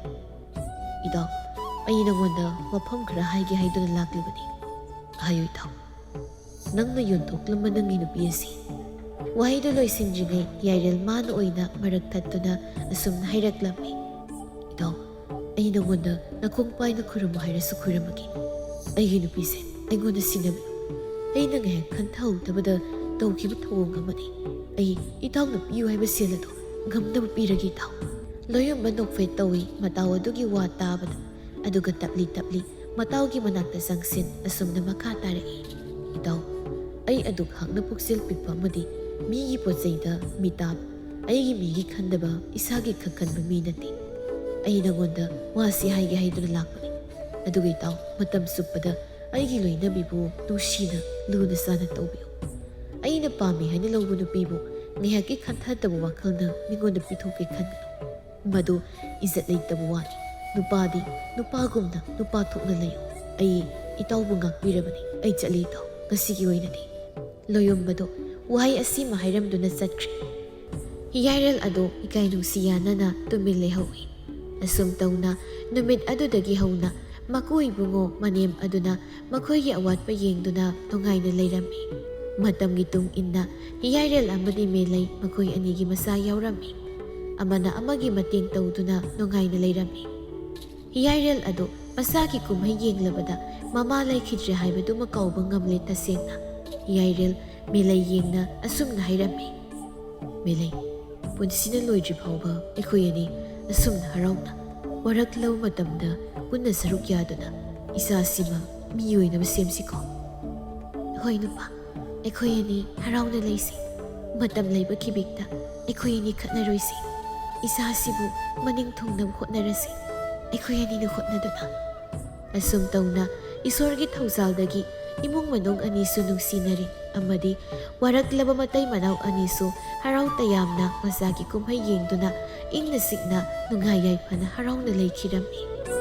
"ꯏꯇꯥꯎ, ꯑꯩ ꯅꯉꯣꯟꯗ ꯋꯥꯐꯝ ꯈꯔ ꯍꯥꯏꯒꯦ ꯍꯥꯏꯗꯨꯅ ꯂꯥꯛꯂꯤꯕꯅꯤ꯫ ꯍꯥꯏꯌꯨ ꯏꯇꯥꯎ, ꯅꯪꯅ ꯌꯣꯟꯊꯣꯛꯂꯝꯕ ꯅꯪꯒꯤ ꯅꯨꯄꯤ ꯑꯁꯤ?" ꯋꯥꯍꯩꯗꯨ ꯂꯣꯏꯁꯤꯟꯗ꯭ꯔꯤꯉꯩ ꯌꯥꯏꯔꯦꯜ ꯃꯥꯅ ꯑꯣꯏꯅ ꯃꯔꯛ ꯊꯠꯇꯨꯅ ꯑꯁꯨꯝꯅ ꯍꯥꯏꯔꯛꯂꯝꯃꯤ, "ꯏꯇꯥꯎ, ꯑꯩ ꯅꯉꯣꯟꯗ ꯅꯈꯣꯡ ꯄꯥꯏꯅ ꯈꯨꯔꯨꯝꯃꯨ ꯍꯥꯏꯔꯁꯨ ꯈꯨꯔꯨꯝꯃꯒꯦ꯫ ꯑꯩꯒꯤ ꯅꯨꯄꯤꯁꯦ ꯑꯩꯉꯣꯟꯗ ꯁꯤꯟꯅꯕꯤꯌꯨ꯫ ꯑꯩꯅ ꯉꯥꯏꯍꯥꯛ ꯈꯟꯊꯍꯧꯗꯕꯗ ꯇꯧꯈꯤꯕ ꯊꯧꯑꯣꯡ ꯑꯃꯅꯤ꯫ ꯑꯩ ꯏꯇꯥꯎꯅ ꯄꯤꯌꯨ ꯍꯥꯏꯕ ꯁꯦꯜ ꯑꯗꯨ ꯉꯝꯅꯕ ꯄꯤꯔꯒꯦ ꯏꯇꯥꯎ꯫" ꯂꯣꯌꯨꯝꯕ ꯅꯣꯛꯐꯦꯠ ꯇꯧꯏ ꯃꯇꯥꯎ ꯑꯗꯨꯒꯤ ꯋꯥ ꯇꯥꯕꯗ꯫ ꯑꯗꯨꯒ ꯇꯞꯂꯤ ꯇꯞꯂꯤ ꯃꯇꯥꯎꯒꯤ ꯃꯅꯥꯛꯇ ꯆꯪꯁꯤꯟ ꯑꯁꯨꯝꯅ ꯃꯈꯥ ꯇꯥꯔꯛꯏ, "ꯏꯇꯥꯎ, ꯑꯩ ꯑꯗꯨꯛ ꯍꯥꯛꯅ ꯄꯨꯛꯆꯦꯜ ꯄꯤꯛꯄ ꯑꯃꯗꯤ ꯃꯤꯒꯤ ꯄꯣꯠ ꯆꯩꯗ ꯃꯤꯇꯥꯞ, ꯑꯩꯒꯤ ꯃꯤꯒꯤ ꯈꯟꯗꯕ ꯏꯁꯥꯒꯤ ꯈꯛ ꯈꯟꯕ ꯃꯤ ꯅꯠꯇꯦ꯫ ꯑꯩ ꯅꯉꯣꯟꯗ ꯋꯥꯁꯤ ꯍꯥꯏꯒꯦ ꯍꯥꯏꯗꯨꯅ ꯂꯥꯛꯄꯅꯤ꯫ ꯑꯗꯨꯒ ꯏꯇꯥꯎ, ꯃꯇꯝ ꯆꯨꯞꯄꯗ ꯑꯩꯒꯤ ꯂꯣꯏꯅꯕꯤꯕꯨ ꯅꯨꯡꯁꯤꯅ ꯂꯨꯅ ꯆꯥꯅ ꯇꯧꯕꯤꯌꯨ꯫ ꯑꯩꯅ ꯄꯥꯝꯃꯤ ꯍꯥꯏꯅ ꯂꯧꯕ ꯅꯨꯄꯤꯕꯨ ꯉꯥꯏꯍꯥꯛꯀꯤ ꯈꯟꯊꯗꯕ ꯋꯥꯈꯜꯅ ꯃꯤꯉꯣꯟꯗ ꯄꯤꯊꯣꯛꯀꯦ ꯈꯟꯒꯅꯨ꯫ ꯃꯗꯨ ꯏꯖꯠ ꯂꯩꯇꯕ ꯋꯥꯅꯤ꯫ ꯅꯨꯄꯥꯗꯤ ꯅꯨꯄꯥꯒꯨꯝꯅ ꯅꯨꯄꯥ ꯊꯣꯛꯅ ꯂꯩꯌꯨ꯫ ꯑꯩ ꯏꯇꯥꯎꯕꯨ ꯉꯥꯛꯄꯤꯔꯕꯅꯤ꯫ ꯑꯩ ꯆꯠꯂꯤ ꯏꯇꯥꯎ, ꯉꯁꯤꯒꯤ ꯑꯣꯏꯅꯗꯤ꯫" ꯂꯣꯌꯨꯝꯕꯗꯨ ꯋꯥꯍꯩ ꯑꯁꯤꯃ ꯍꯥꯏꯔꯝꯗꯨꯅ ꯆꯠꯈ꯭ꯔꯦ꯫ ꯍꯤꯌꯥꯏꯔꯦꯜ ꯑꯗꯨ ꯏꯀꯥꯏ ꯅꯨꯡꯁꯤ ꯌꯥꯅꯅ ꯇꯨꯃꯤꯟ ꯂꯩꯍꯧꯏ꯫ ꯑꯁꯨꯝ ꯇꯧꯅ ꯅꯨꯃꯤꯠ ꯑꯗꯨꯗꯒꯤ ꯍꯧꯅ ꯃꯀꯨ ꯏꯕꯨꯡꯉꯣ ꯃꯅꯦꯝ ꯑꯗꯨꯅ ꯃꯈꯣꯏꯒꯤ ꯑꯋꯥꯠꯄ ꯌꯦꯡꯗꯨꯅ ꯅꯨꯡꯉꯥꯏꯅ ꯂꯩꯔꯝꯃꯤ꯫ ꯃꯇꯝꯒꯤ ꯇꯨꯡ ꯏꯟꯅ ꯍꯤꯌꯥꯏꯔꯦꯜ ꯑꯃꯗꯤ ꯃꯦꯂꯩ ꯃꯈꯣꯏ ꯑꯅꯤꯒꯤ ꯃꯆꯥ ꯌꯥꯎꯔꯝꯃꯤ꯫ ꯑꯃꯅ ꯑꯃꯒꯤ ꯃꯇꯦꯡ ꯇꯧꯗꯨꯅ ꯅꯨꯡꯉꯥꯏꯅ ꯂꯩꯔꯝꯃꯤ꯫ ꯍꯤꯌꯥꯏꯔꯦꯜ ꯑꯗꯨ ꯃꯆꯥꯒꯤ ꯀꯨꯝꯍꯩ ꯌꯦꯡꯂꯕꯗ ꯃꯃꯥ ꯂꯩꯈꯤꯗ꯭ꯔꯦ ꯍꯥꯏꯕꯗꯨꯃ ꯀꯥꯎꯕ ꯉꯝꯂꯦ ꯇꯁꯦꯡꯅ꯫ ꯍꯤꯌꯥꯏꯔꯦꯜ ꯃꯦꯂꯩ ꯌꯦꯡꯅ ꯑꯁꯨꯝꯅ ꯍꯥꯏꯔꯝꯃꯤ, "ꯃꯦꯂꯩ, ꯄꯨꯟꯁꯤꯅ ꯂꯣꯏꯗ꯭ꯔꯤ ꯐꯥꯎꯕ ꯑꯩꯈꯣꯏ ꯑꯅꯤ ꯑꯁꯨꯝꯅ ꯍꯔꯥꯎꯅ ꯋꯥꯔꯛꯂꯕ ꯃꯇꯝꯗ ꯄꯨꯟꯅ ꯁꯔꯨꯛ ꯌꯥꯗꯨꯅ ꯏꯆꯥꯁꯤꯃ ꯃꯤ ꯑꯣꯏꯅꯕ ꯁꯦꯝꯁꯤꯀꯣ?" "ꯍꯣꯏ ꯅꯨꯄꯥ, ꯑꯩꯈꯣꯏ ꯑꯅꯤ ꯍꯔꯥꯎꯅ ꯂꯩꯁꯤ꯫ ꯃꯇꯝ ꯂꯩꯕ ꯈꯤꯕꯤꯛꯇ ꯑꯩꯈꯣꯏ ꯑꯅꯤ ꯈꯠꯅꯔꯣꯏꯁꯤ꯫ ꯏꯁꯥꯁꯤꯕꯨ ꯃꯅꯤꯡ ꯊꯨꯡꯅꯕ ꯍꯣꯠꯅꯔꯁꯤ꯫ ꯑꯩꯈꯣꯏ ꯑꯅꯤꯅ ꯍꯣꯠꯅꯗꯨꯅ꯫ ꯑꯁꯨꯝ ꯇꯧꯅ ꯏꯁꯣꯔꯒꯤ ꯊꯧꯖꯥꯜꯗꯒꯤ ꯏꯃꯨꯡ ꯃꯅꯨꯡ ꯑꯅꯤꯁꯨ ꯅꯨꯡꯁꯤꯅꯔꯦ ꯑꯃꯗꯤ ꯋꯥꯔꯛꯂꯕ ꯃꯇꯩ ꯃꯅꯥꯎ ꯑꯅꯤꯁꯨ ꯍꯔꯥꯎ ꯇꯌꯥꯝꯅ ꯃꯆꯥꯒꯤ ꯀꯨꯝꯍꯩ ꯌꯦꯡꯗꯨꯅ ꯏꯪꯅ ꯆꯤꯛꯅ ꯅꯨꯡꯉꯥꯏ ꯌꯥꯏꯐꯅ ꯍꯔꯥꯎꯅ ꯂꯩꯈꯤꯔꯝꯃꯤ꯫